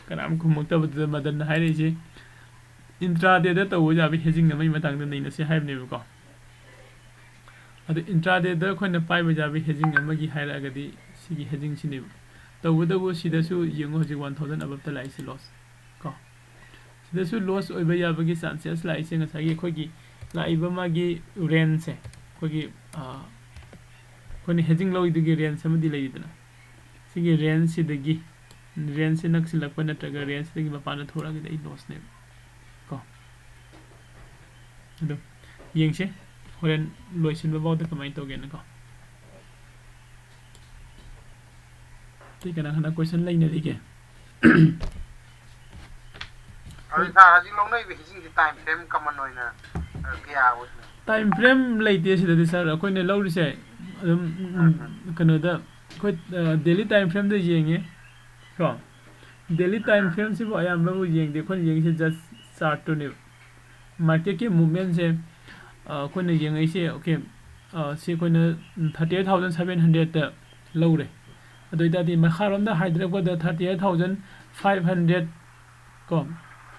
ꯀꯅꯥꯝ ꯈꯨꯝꯃꯛꯇꯕꯗꯨꯗ ꯃꯗꯟꯅ ꯍꯥꯏꯔꯛꯏꯁꯦ, intraday ꯗ ꯇꯧꯕ ꯌꯥꯕ hedging ꯑꯃꯒꯤ ꯃꯇꯥꯡꯗ ꯅꯩꯅꯁꯦ ꯍꯥꯏꯕꯅꯦꯕꯀꯣ꯫ ꯑꯗꯨ intraday ꯗ ꯑꯩꯈꯣꯏꯅ ꯄꯥꯏꯕ ꯌꯥꯕ hedging ꯑꯃꯒꯤ ꯍꯥꯏꯔꯛꯑꯒꯗꯤ ꯁꯤꯒꯤ hedging ꯁꯤꯅꯦꯕ꯫ ꯇꯧꯕꯇꯕꯨ ꯁꯤꯗꯁꯨ ꯌꯦꯡꯉꯨ, ꯍꯧꯖꯤꯛ one thousand above ꯇ ꯂꯥꯛꯏꯁꯦ loss ꯀꯣ꯫ ꯁꯤꯗꯁꯨ loss ꯑꯣꯏꯕ ꯌꯥꯕꯒꯤ chances ꯂꯥꯛꯏꯁꯦ ꯉꯁꯥꯏꯒꯤ ꯑꯩꯈꯣꯏꯒꯤ ꯂꯥꯛꯏꯕ ꯃꯥꯒꯤ range ꯁꯦ, ꯑꯩꯈꯣꯏꯒꯤ, ꯑꯥ, ꯑꯩꯈꯣꯏꯅ hedging ꯂꯧꯔꯤꯗꯨꯒꯤ range ꯑꯃꯗꯤ ꯂꯩꯔꯤꯗꯅ, ꯁꯤꯒꯤ range ꯁꯤꯗꯒꯤ, range ꯁꯤ ꯅꯛꯁꯤꯜꯂꯛꯄ ꯅꯠꯇ꯭ꯔꯒ range ꯁꯤꯗꯒꯤ ꯃꯄꯥꯟꯗ ꯊꯣꯛꯂꯛꯑꯒꯗꯤ ꯑꯩ loss ꯅꯦꯕ ꯀꯣ꯫ ꯑꯗꯣ ꯌꯦꯡꯁꯦ ꯍꯣꯔꯦꯟ ꯂꯣꯏꯁꯤꯟꯕ ꯐꯥꯎꯗ ꯀꯃꯥꯏꯅ ꯇꯧꯒꯦꯅꯀꯣ꯫ ꯑꯇꯩ ꯀꯅꯥ ꯀꯅꯥ question ꯂꯩꯅꯔꯤꯒꯦ? ꯑꯗꯨ ꯁꯥꯔ, ꯍꯧꯖꯤꯛ ꯂꯧꯅꯔꯤꯕ hedging ꯁꯤ time frame common ꯑꯣꯏꯅ, ꯑ, ꯀꯌꯥ ꯑꯣꯏꯅ? Time frame ꯂꯩꯇꯦ ꯁꯤꯗꯗꯤ ꯁꯥꯔ, ꯑꯩꯈꯣꯏꯅ ꯂꯧꯔꯤꯁꯦ ꯑꯗꯨꯝ, ꯎꯝ, ꯎꯝ꯫ ꯀꯩꯅꯣꯗ ꯑꯩꯈꯣꯏ, ꯑ, daily time frame ꯗ ꯌꯦꯡꯉꯦ ꯀꯣ꯫ Daily time frame ꯁꯤꯕꯨ ꯑꯌꯥꯝꯕꯕꯨ ꯌꯦꯡꯗꯦ, ꯑꯩꯈꯣꯏꯅ ꯌꯦꯡꯉꯤꯁꯦ just ꯆꯥꯔꯠꯇꯨꯅꯦꯕ꯫ ꯃꯥꯔꯀꯦꯠꯀꯤ ꯃꯨꯞꯃꯦꯟꯁꯦ ꯑꯩꯈꯣꯏꯅ ꯌꯦꯡꯉꯛꯏꯁꯦ, ꯑꯣꯀꯦ, ꯁꯤ ꯑꯩꯈꯣꯏꯅ ꯊꯥꯔꯇꯤ ꯑꯩꯠ ꯊꯥꯎꯖꯟ ꯁꯕꯦꯟ ꯍꯟꯗ꯭ꯔꯦꯗꯇ ꯂꯧꯔꯦ꯫ ꯑꯗꯨ ꯑꯣꯏꯇꯥꯔꯗꯤ ꯃꯈꯥꯔꯣꯝꯗ ꯍꯥꯏꯊꯔꯛꯄꯗ thirty eight thousand five hundred ꯀꯣ,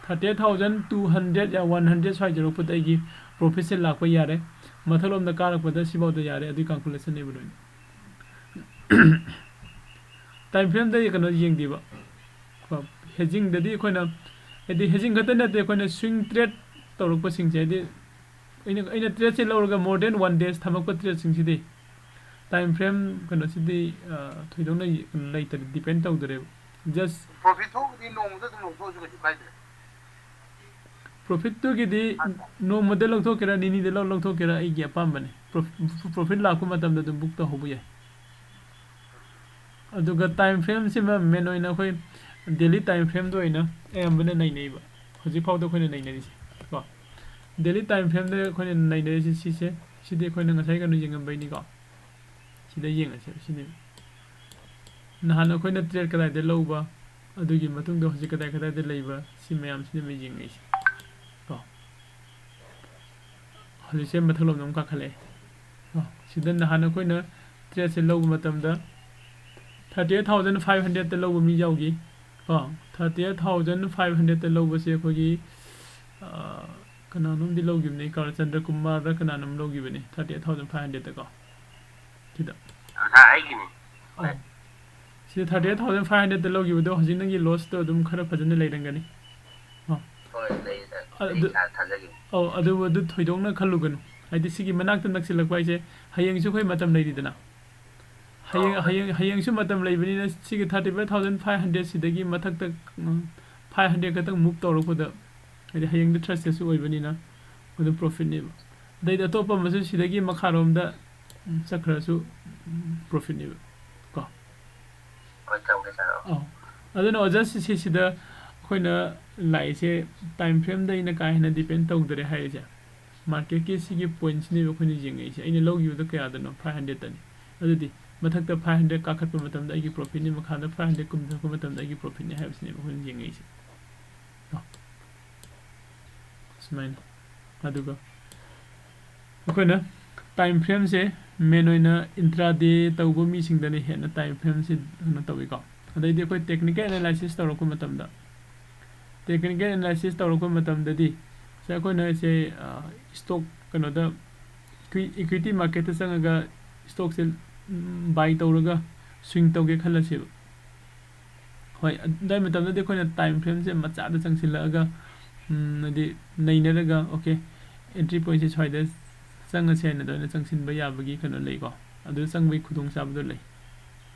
thirty eight thousand two hundred ꯌꯥ ꯋꯥꯟ ꯍꯟꯗ꯭ꯔꯦꯗ ꯁ꯭ꯋꯥꯏ ꯌꯧꯔꯛꯄꯗ ꯑꯩꯒꯤ ꯄ꯭ꯔꯣꯐꯤꯠꯁꯦ ꯂꯥꯛꯄ ꯌꯥꯔꯦ꯫ ꯃꯊꯛꯂꯣꯝꯗ ꯀꯥꯔꯛꯄꯗ ꯁꯤꯐꯥꯎꯗ ꯌꯥꯔꯦ, ꯑꯗꯨꯒꯤ ꯀꯥꯜꯀꯨꯂꯦꯁꯟꯅꯦꯕ ꯂꯣꯏꯅ꯫ ꯇꯥꯏꯝ ꯐ꯭ꯔꯦꯝꯗ ꯀꯩꯅꯣ ꯌꯦꯡꯗꯦꯕ꯫ ꯀꯣ, ꯍꯦꯖꯤꯡꯗꯗꯤ ꯑꯩꯈꯣꯏꯅ, ꯍꯥꯏꯗꯤ ꯍꯦꯖꯤꯡ ꯈꯛꯇ ꯅꯠꯇꯦ, ꯑꯩꯈꯣꯏꯅ ꯁ꯭ꯋꯤꯡ ꯇ꯭ꯔꯦꯠ ꯇꯧꯔꯛꯄꯁꯤꯡꯁꯦ, ꯍꯥꯏꯗꯤ ꯑꯩꯅ, ꯑꯩꯅ ꯇ꯭ꯔꯦꯠꯁꯦ ꯂꯧꯔꯒ more than one days ꯊꯝꯃꯛꯄ ꯇ꯭ꯔꯦꯠꯁꯤꯡꯁꯤꯗꯤ ꯇꯥꯏꯝ ꯐ꯭ꯔꯦꯝ ꯀꯩꯅꯣꯁꯤꯗꯤ, ꯑ, ꯊꯣꯏꯗꯣꯛꯅ ꯂꯩꯇꯔꯦ, ꯗꯤꯄꯦꯟ ꯇꯧꯗꯔꯦꯕ꯫ ꯖꯁ ꯄ꯭ꯔꯣꯐꯤꯠ ꯊꯣꯛꯑꯒꯗꯤ ꯅꯣꯡꯃꯗ ꯑꯗꯨꯝ ꯂꯧꯊꯣꯛꯑꯁꯨ ꯀꯩꯁꯨ ꯀꯥꯏꯗ꯭ꯔꯦ꯫ ꯄ꯭ꯔꯣꯐꯤꯠꯇꯨꯒꯤꯗꯤ ꯅꯣꯡꯃꯗ ꯂꯧꯊꯣꯛꯀꯦꯔꯥ, ꯅꯤꯅꯤꯗ ꯂꯧ-, ꯂꯧꯊꯣꯛꯀꯦꯔꯥ, ꯑꯩꯒꯤ ꯑꯄꯥꯝꯕꯅꯤ꯫ ꯄ꯭ꯔꯣꯐ-, ꯄ꯭ꯔꯣꯐꯤꯠ ꯂꯥꯛꯄ ꯃꯇꯝꯗ ꯑꯗꯨꯝ ꯕꯨꯛ ꯇꯧꯍꯧꯕ ꯌꯥꯏ꯫ ꯑꯗꯨꯒ ꯇꯥꯏꯝ ꯐ꯭ꯔꯦꯝꯁꯤꯃ ꯃꯦꯟ ꯑꯣꯏꯅ ꯑꯩꯈꯣꯏ ꯗꯦꯂꯤ ꯇꯥꯏꯝ ꯐ꯭ꯔꯦꯝꯗ ꯑꯣꯏꯅ ꯑꯌꯥꯝꯕꯅ ꯅꯩꯅꯩꯕ꯫ ꯍꯧꯖꯤꯛ ꯐꯥꯎꯗ ꯑꯩꯈꯣꯏꯅ ꯅꯩꯅꯔꯤꯁꯦ ꯀꯣ, ꯗꯦꯂꯤ ꯇꯥꯏꯝ ꯐ꯭ꯔꯦꯝꯗ ꯑꯩꯈꯣꯏꯅ ꯅꯩꯅꯔꯤꯁꯦ ꯁꯤꯁꯦ, ꯁꯤꯗꯤ ꯑꯩꯈꯣꯏꯅ ꯉꯁꯥꯏ ꯀꯩꯅꯣ ꯌꯦꯡꯉꯝꯕꯩꯅꯤꯀꯣ꯫ ꯁꯤꯗ ꯌꯦꯡꯉꯁꯦ, ꯁꯤꯅꯤ꯫ ꯅꯍꯥꯟ ꯑꯩꯈꯣꯏꯅ ꯇ꯭ꯔꯦꯠ ꯀꯗꯥꯏꯗ ꯂꯧꯕ, ꯑꯗꯨꯒꯤ ꯃꯇꯨꯡꯗ ꯍꯧꯖꯤꯛ ꯀꯗꯥꯏ ꯀꯗꯥꯏꯗ ꯂꯩꯕ, ꯁꯤ ꯃꯌꯥꯝꯁꯤꯅꯦꯕ ꯌꯦꯡꯉꯛꯏꯁꯦ ꯀꯣ꯫ ꯍꯧꯖꯤꯛꯁꯦ ꯃꯊꯛꯂꯣꯝꯗ ꯑꯃꯨꯛ ꯀꯥꯈꯠꯂꯛꯑꯦ ꯀꯣ꯫ ꯁꯤꯗ ꯅꯍꯥꯟ ꯑꯩꯈꯣꯏꯅ ꯇ꯭ꯔꯦꯠꯁꯦ ꯂꯧꯕ ꯃꯇꯝꯗ ꯊꯥꯔꯇꯤ ꯑꯩꯠ ꯊꯥꯎꯖꯟ ꯐꯥꯏꯚ ꯍꯟꯗ꯭ꯔꯦꯗꯇ ꯂꯧꯕ ꯃꯤ ꯌꯥꯎꯈꯤ ꯀꯣ꯫ ꯊꯥꯔꯇꯤ ꯑꯩꯠ ꯊꯥꯎꯖꯟ ꯐꯥꯏꯚ ꯍꯟꯗ꯭ꯔꯦꯗꯇ ꯂꯧꯕꯁꯦ ꯑꯩꯈꯣꯏꯒꯤ, ꯑ, ꯀꯅꯥꯅꯣꯝꯗꯤ ꯂꯧꯈꯤꯕꯅꯤ, ꯀꯥꯔ ꯆꯟꯗ꯭ꯔ ꯀꯨꯃꯥꯔꯔ ꯀꯅꯥꯅꯣꯝ ꯂꯧꯈꯤꯕꯅꯤ, ꯊꯥꯔꯇꯤ ꯑꯩꯠ ꯊꯥꯎꯖꯟ ꯐꯥꯏꯚ ꯍꯟꯗ꯭ꯔꯦꯗꯇ ꯀꯣ꯫ ꯁꯤꯗ꯫ ꯑ, ꯑꯩꯒꯤꯅꯤ꯫ ꯑꯣ꯫ ꯁꯤꯗ ꯊꯥꯔꯇꯤ ꯑꯩꯠ ꯊꯥꯎꯖꯟ ꯐꯥꯏꯚ ꯍꯟꯗ꯭ꯔꯦꯗꯇ ꯂꯧꯈꯤꯕꯗꯣ ꯍꯧꯖꯤꯛ ꯅꯪꯒꯤ ꯂꯣꯁꯇꯣ ꯑꯗꯨꯝ ꯈꯔ ꯐꯖꯅ ꯂꯩꯔꯝꯒꯅꯤ꯫ ꯑꯣ꯫ ꯍꯣꯏ, ꯂꯩ, ꯁꯥꯔ꯫ ꯑꯗꯨ, ꯑꯩ ꯏꯁꯥ ꯊꯥꯖꯒꯦ꯫ ꯑꯧ, ꯑꯗꯨ, ꯑꯗꯨ ꯊꯣꯏꯗꯣꯛꯅ ꯈꯜꯂꯨꯒꯅꯨ꯫ ꯍꯥꯏꯗꯤ ꯁꯤꯒꯤ ꯃꯅꯥꯛꯇ ꯅꯛꯁꯤꯜꯂꯛꯄ ꯍꯥꯏꯁꯦ ꯍꯌꯦꯡꯁꯨ ꯑꯩꯈꯣꯏ ꯃꯇꯝ ꯂꯩꯔꯤꯗꯅ꯫ ꯍꯌꯦꯡ, ꯑꯧ꯫ ꯍꯌꯦꯡ, ꯍꯌꯦꯡꯁꯨ ꯃꯇꯝ ꯂꯩꯕꯅꯤꯅ ꯁꯤꯒꯤ thirty five thousand five hundred ꯁꯤꯗꯒꯤ ꯃꯊꯛꯇ, ꯎꯝ, ꯐꯥꯏꯚ ꯍꯟꯗ꯭ꯔꯦꯗ ꯈꯛꯇꯪ ꯃꯨꯞ ꯇꯧꯔꯛꯄꯗ, ꯍꯥꯏꯗꯤ ꯍꯌꯦꯡꯗꯤ ꯊꯔꯁꯗꯦꯁꯨ ꯑꯣꯏꯕꯅꯤꯅ ꯑꯗꯨꯝ ꯄ꯭ꯔꯣꯐꯤꯠꯅꯦꯕ꯫ ꯑꯗꯩꯗꯤ ꯑꯇꯣꯞꯄ ꯑꯃꯁꯨ ꯁꯤꯗꯒꯤ ꯃꯈꯥꯔꯣꯝꯗ, ꯎꯝ, ꯆꯠꯈ꯭ꯔꯁꯨ, ꯎꯝ, ꯄ꯭ꯔꯣꯐꯤꯠꯅꯦꯕ ꯀꯣ꯫ ꯍꯣꯏ, ꯇꯧꯒꯦ, ꯁꯥꯔ꯫ ꯑꯧ꯫ ꯑꯗꯨꯅ ꯑꯣꯖꯥ, ꯁꯤ, ꯁꯤ, ꯁꯤꯗ ꯑꯩꯈꯣꯏꯅ ꯂꯥꯛꯏꯁꯦ ꯇꯥꯏꯝ ꯐ꯭ꯔꯦꯝꯗ ꯑꯩꯅ ꯀꯥ ꯍꯦꯟꯅ ꯗꯤꯄꯦꯟ ꯇꯧꯗꯔꯦ ꯍꯥꯏꯔꯤꯁꯦ꯫ ꯃꯥꯔꯀꯦꯠꯀꯤ ꯁꯤꯒꯤ ꯄꯣꯏꯟꯠꯁꯤꯅꯦꯕ ꯑꯩꯈꯣꯏꯅ ꯌꯦꯡꯉꯛꯏꯁꯦ꯫ ꯑꯩꯅ ꯂꯧꯈꯤꯕꯗꯣ ꯀꯌꯥꯗꯅꯣ? ꯐꯥꯏꯚ ꯍꯟꯗ꯭ꯔꯦꯗꯇꯅꯤ꯫ ꯑꯗꯨꯗꯤ ꯃꯊꯛꯇ ꯐꯥꯏꯚ ꯍꯟꯗ꯭ꯔꯦꯗ ꯀꯥꯈꯠꯄ ꯃꯇꯝꯗ ꯑꯩꯒꯤ ꯄ꯭ꯔꯣꯐꯤꯠꯅꯤ, ꯃꯈꯥꯗ ꯐꯥꯏꯚ ꯍꯟꯗ꯭ꯔꯦꯗ ꯀꯨꯝꯊꯔꯛꯄ ꯃꯇꯝꯗ ꯑꯩꯒꯤ ꯄ꯭ꯔꯣꯐꯤꯠꯅꯤ ꯍꯥꯏꯕꯁꯤꯅꯦꯕ ꯑꯩꯈꯣꯏꯅ ꯌꯦꯡꯉꯛꯏꯁꯦ꯫ ꯀꯣ? ꯁꯨꯃꯥꯏꯅ꯫ ꯑꯗꯨꯒ ꯑꯩꯈꯣꯏꯅ ꯇꯥꯏꯝ ꯐ꯭ꯔꯦꯝꯁꯦ ꯃꯦꯟ ꯑꯣꯏꯅ ꯏꯟꯇ꯭ꯔꯥꯗꯦ ꯇꯧꯕ ꯃꯤꯁꯤꯡꯗꯅ ꯍꯦꯟꯅ ꯇꯥꯏꯝ ꯐ꯭ꯔꯦꯝꯁꯦ ꯀꯩꯅꯣ ꯇꯧꯋꯤꯀꯣ꯫ ꯑꯗꯩꯗꯤ ꯑꯩꯈꯣꯏ ꯇꯦꯛꯅꯤꯀꯦꯜ ꯑꯦꯅꯥꯂꯥꯏꯁꯤꯁ ꯇꯧꯔꯛꯄ ꯃꯇꯝꯗ, ꯇꯦꯛꯅꯤꯀꯦꯜ ꯑꯦꯅꯥꯂꯥꯏꯁꯤꯁ ꯇꯧꯔꯛꯄ ꯃꯇꯝꯗꯗꯤ ꯁꯦ ꯑꯩꯈꯣꯏꯅ ꯁꯦ ꯏꯁꯇꯣꯛ ꯀꯩꯅꯣꯗ ꯏꯀ꯭ꯋꯤꯇꯤ ꯃꯥꯔꯀꯦꯠꯇ ꯆꯪꯉꯒ ꯏꯁꯇꯣꯛꯁꯦ ꯕꯥꯏ ꯇꯧꯔꯒ ꯁ꯭ꯋꯤꯡ ꯇꯧꯒꯦ ꯈꯜꯂꯁꯦꯕ꯫ ꯍꯣꯏ, ꯑꯗꯨꯋꯥꯏ ꯃꯇꯝꯗꯗꯤ ꯑꯩꯈꯣꯏꯅ ꯇꯥꯏꯝ ꯐ꯭ꯔꯦꯝꯁꯦ ꯃꯆꯥꯗ ꯆꯪꯁꯤꯜꯂꯛꯑꯒ, ꯎꯝ, ꯍꯥꯏꯗꯤ ꯅꯩꯅꯔꯒ, ꯑꯣꯀꯦ, ꯑꯦꯟꯇ꯭ꯔꯤ ꯄꯣꯏꯟꯠꯁꯦ ꯁ꯭ꯋꯥꯏꯗ ꯆꯪꯉꯁꯦ ꯍꯥꯏꯅ ꯑꯗꯨꯃꯥꯏꯅ ꯆꯪꯁꯤꯟꯕ ꯌꯥꯕꯒꯤ ꯀꯩꯅꯣ ꯂꯩꯀꯣ, ꯑꯗꯨ ꯆꯪꯕꯒꯤ ꯈꯨꯗꯣꯡꯆꯥꯕꯗꯣ ꯂꯩ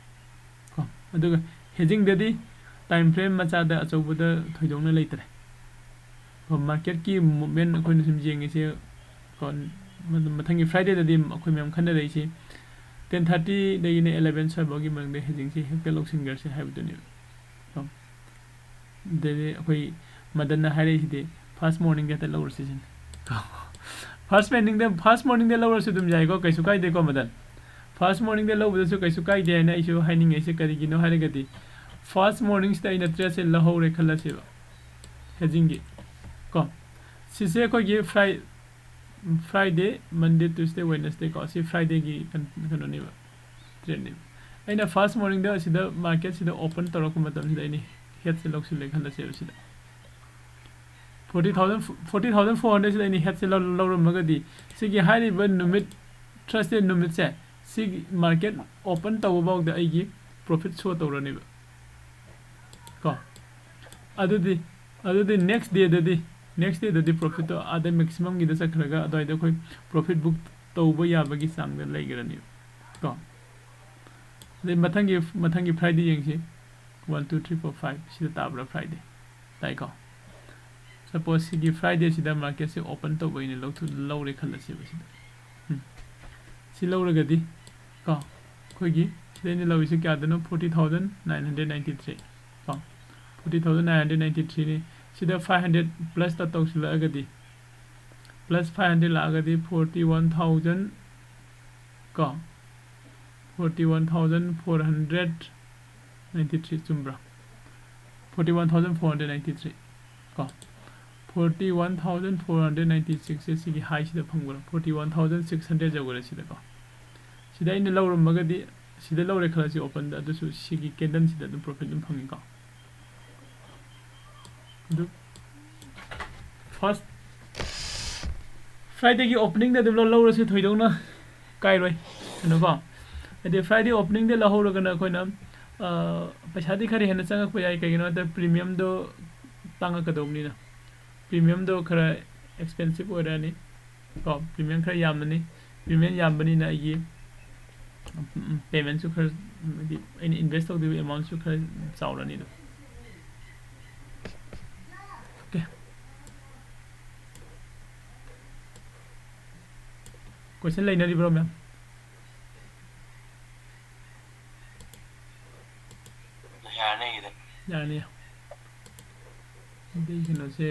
ꯀꯣ꯫ ꯑꯗꯨꯒ ꯍꯦꯖꯤꯡꯗꯗꯤ ꯇꯥꯏꯝ ꯐ꯭ꯔꯦꯝ ꯃꯆꯥꯗ ꯑꯆꯧꯕꯗ ꯊꯣꯏꯗꯣꯛꯅ ꯂꯩꯇ꯭ꯔꯦ꯫ ꯀꯣ, ꯃꯥꯔꯀꯦꯠꯀꯤ ꯃꯨꯞꯃꯦꯟ ꯑꯩꯈꯣꯏꯅ ꯁꯨꯝ ꯌꯦꯡꯉꯤꯁꯦ ꯀꯣ, ꯃꯊꯪꯒꯤ ꯐ꯭ꯔꯥꯏꯗꯦꯗꯗꯤ ꯑꯩꯈꯣꯏ ꯃꯌꯥꯝ ꯈꯟꯅꯔꯛꯏꯁꯦ ten thirtyꯗꯒꯤꯅ eleven ꯁ꯭ꯋꯥꯏꯐꯥꯎꯒꯤ ꯃꯅꯨꯡꯗ ꯍꯦꯖꯤꯡꯁꯦ ꯍꯦꯛꯇ ꯂꯧꯁꯤꯟꯈ꯭ꯔꯁꯦ ꯍꯥꯏꯕꯗꯨꯅꯦꯕ꯫ ꯀꯣ, ꯑꯗꯩꯗꯤ ꯑꯩꯈꯣꯏ ꯃꯗꯟꯅ ꯍꯥꯏꯔꯛꯏꯁꯤꯗꯤ ꯐꯥꯔꯁ ꯃꯣꯔꯅꯤꯡꯗ ꯍꯦꯛꯇ ꯂꯧꯔꯁꯤ ꯁꯤꯅꯤ꯫ ꯐꯥꯔꯁ ꯃꯣꯔꯅꯤꯡꯗ, ꯐꯥꯔꯁ ꯃꯣꯔꯅꯤꯡꯗ ꯂꯧꯔꯁꯨ ꯑꯗꯨꯝ ꯌꯥꯏꯀꯣ, ꯀꯩꯁꯨ ꯀꯥꯏꯗꯦꯀꯣ ꯃꯗꯟ꯫ ꯐꯥꯔꯁ ꯃꯣꯔꯅꯤꯡꯗ ꯂꯧꯕꯗꯁꯨ ꯀꯩꯁꯨ ꯀꯥꯏꯗꯦ ꯍꯥꯏꯅ ꯑꯩꯁꯨ ꯍꯥꯏꯅꯤꯡꯉꯤꯁꯦ ꯀꯔꯤꯒꯤꯅꯣ ꯍꯥꯏꯔꯒꯗꯤ, ꯐꯥꯔꯁ ꯃꯣꯔꯅꯤꯡꯁꯤꯗ ꯑꯩꯅ ꯇ꯭ꯔꯦꯠꯁꯦ ꯂꯧꯍꯧꯔꯦ ꯈꯜꯂꯁꯦꯕ, ꯍꯦꯖꯤꯡꯒꯤ ꯀꯣ꯫ ꯁꯤꯁꯦ ꯑꯩꯈꯣꯏꯒꯤ ꯐ꯭ꯔꯥꯏ-, ꯐ꯭ꯔꯥꯏꯗꯦ, ꯃꯟꯗꯦ, ꯇ꯭ꯌꯨꯁꯗꯦ, ꯋꯦꯅꯁꯗꯦ ꯀꯣ, ꯁꯤ ꯐ꯭ꯔꯥꯏꯗꯦꯒꯤ ꯀꯩꯅꯣꯅꯦꯕ, ꯇ꯭ꯔꯦꯠꯅꯦꯕ꯫ ꯑꯩꯅ ꯐꯥꯔꯁ ꯃꯣꯔꯅꯤꯡꯗ ꯑꯁꯤꯗ ꯃꯥꯔꯀꯦꯠꯁꯤꯗ ꯑꯣꯄꯟ ꯇꯧꯔꯛꯄ ꯃꯇꯝꯁꯤꯗ ꯑꯩꯅ ꯍꯦꯠꯁꯦ ꯂꯧꯁꯤꯜꯂꯦ ꯈꯜꯂꯁꯦꯕ ꯁꯤꯗ꯫ Forty thousand, forty thousand four hundredꯁꯤꯗ ꯑꯩꯅ ꯍꯦꯠꯁꯦ ꯂꯧ-, ꯂꯧꯔꯝꯃꯒꯗꯤ, ꯁꯤꯒꯤ ꯍꯥꯏꯔꯤꯕ ꯅꯨꯃꯤꯠ, ꯊꯔꯁꯗꯦ ꯅꯨꯃꯤꯠꯁꯦ, ꯁꯤꯒꯤ ꯃꯥꯔꯀꯦꯠ ꯑꯣꯄꯟ ꯇꯧꯕ ꯐꯥꯎꯗ ꯑꯩꯒꯤ ꯄ꯭ꯔꯣꯐꯤꯠ ꯁꯣ ꯇꯧꯔꯅꯦꯕ ꯀꯣ꯫ ꯑꯗꯨꯗꯤ, ꯑꯗꯨꯗꯤ ꯅꯦꯛꯁ ꯗꯦꯗꯗꯤ, ꯅꯦꯛꯁ ꯗꯦꯗꯗꯤ ꯄ꯭ꯔꯣꯐꯤꯠꯇꯣ ꯑꯥꯗ ꯃꯦꯛꯁꯤꯃꯝꯒꯤꯗ ꯆꯠꯈ꯭ꯔꯒ ꯑꯗꯨꯋꯥꯏꯗ ꯑꯩꯈꯣꯏ ꯄ꯭ꯔꯣꯐꯤꯠ ꯕꯨꯛ ꯇꯧꯕ ꯌꯥꯕꯒꯤ ꯆꯥꯡꯗ ꯂꯩꯈ꯭ꯔꯅꯦꯕ ꯀꯣ꯫ ꯑꯗꯩ ꯃꯊꯪꯒꯤ, ꯃꯊꯪꯒꯤ ꯐ꯭ꯔꯥꯏꯗꯦ ꯌꯦꯡꯁꯤ꯫ One, two, three, four, five ꯁꯤꯗ ꯇꯥꯕ꯭ꯔꯥ ꯐ꯭ꯔꯥꯏꯗꯦ? ꯇꯥꯏꯀꯣ꯫ ꯁꯄꯣꯁ ꯁꯤꯒꯤ ꯐ꯭ꯔꯥꯏꯗꯦꯁꯤꯗ ꯃꯥꯔꯀꯦꯠꯁꯦ ꯑꯣꯄꯟ ꯇꯧꯕ ꯑꯩꯅ ꯂꯧꯊꯣꯛ-, ꯂꯧꯔꯦ ꯈꯜꯂꯁꯦꯕ ꯁꯤꯗ꯫ ꯎꯝ꯫ ꯁꯤ ꯂꯧꯔꯒꯗꯤ ꯀꯣ, ꯑꯩꯈꯣꯏꯒꯤ ꯁꯤꯗ ꯑꯩꯅ ꯂꯧꯔꯤꯁꯦ ꯀꯌꯥꯗꯅꯣ? Forty thousand nine hundred ninety three ꯀꯣ꯫ Forty thousand nine hundred ninety threeꯅꯤ꯫ ꯁꯤꯗ five hundred plus ꯇꯧꯁꯤꯜꯂꯛꯑꯒꯗꯤ, plus five hundred ꯂꯥꯛꯑꯒꯗꯤ forty one thousand ꯀꯣ, forty one thousand four hundred ninety three ꯆꯨꯝꯕ꯭ꯔꯥ? Forty one thousand four hundred ninety three ꯀꯣ꯫ Forty one thousand four hundred ninety six ꯁꯦ ꯁꯤꯒꯤ ꯍꯥꯏꯁꯤꯗ ꯐꯪꯕ꯭ꯔꯥ? Forty one thousand six hundred ꯌꯧꯈ꯭ꯔꯦ ꯁꯤꯗꯀꯣ꯫ ꯁꯤꯗ ꯑꯩꯅ ꯂꯧꯔꯝꯃꯒꯗꯤ, ꯁꯤꯗ ꯂꯧꯔꯦ ꯈꯜꯂꯁꯤ open ꯗ, ꯑꯗꯨꯁꯨ ꯁꯤꯒꯤ candle ꯁꯤꯗ ꯑꯗꯨꯝ profit ꯑꯗꯨꯝ ꯐꯪꯉꯤꯀꯣ꯫ ꯑꯗꯨ first Friday ꯒꯤ opening ꯗ ꯑꯗꯨꯝ ꯂꯧ-, ꯂꯧꯔꯁꯨ ꯊꯣꯏꯗꯣꯛꯅ ꯀꯥꯏꯔꯣꯏ ꯀꯩꯅꯣꯀꯣ꯫ ꯍꯥꯏꯗꯤ Friday opening ꯗ ꯂꯧꯍꯧꯔꯒꯅ ꯑꯩꯈꯣꯏꯅ, ꯑ, ꯄꯩꯁꯥꯗꯤ ꯈꯔ ꯍꯦꯟꯅ ꯆꯪꯉꯛꯄ ꯌꯥꯏ, ꯀꯩꯒꯤꯅꯣ ꯍꯥꯏꯗ premium ꯗꯣ ꯇꯥꯡꯉꯛꯀꯗꯧꯕꯅꯤꯅ꯫ Premium ꯗꯣ ꯈꯔ expensive ꯑꯣꯏꯔꯛꯑꯅꯤ ꯀꯣ, premium ꯈꯔ ꯌꯥꯝꯃꯅꯤ꯫ Premium ꯌꯥꯝꯕꯅꯤꯅ ꯑꯩꯒꯤ, ꯎꯝ, payment ꯁꯨ ꯈꯔ, ꯎꯝ, ꯍꯥꯏꯗꯤ ꯑꯩꯅ invest ꯇꯧꯗꯣꯏꯕ amount ꯁꯨ ꯈꯔ ꯆꯥꯎꯔꯅꯤ ꯑꯗꯨꯝ꯫ Okay꯫ Question ꯂꯩꯅꯔꯤꯕ꯭ꯔꯣ, ma'am? ꯌꯥꯔꯅꯤ ꯑꯩꯒꯤꯗꯤ꯫ ꯌꯥꯔꯅꯤ꯫ ꯑꯗꯩ ꯀꯩꯅꯣꯁꯦ,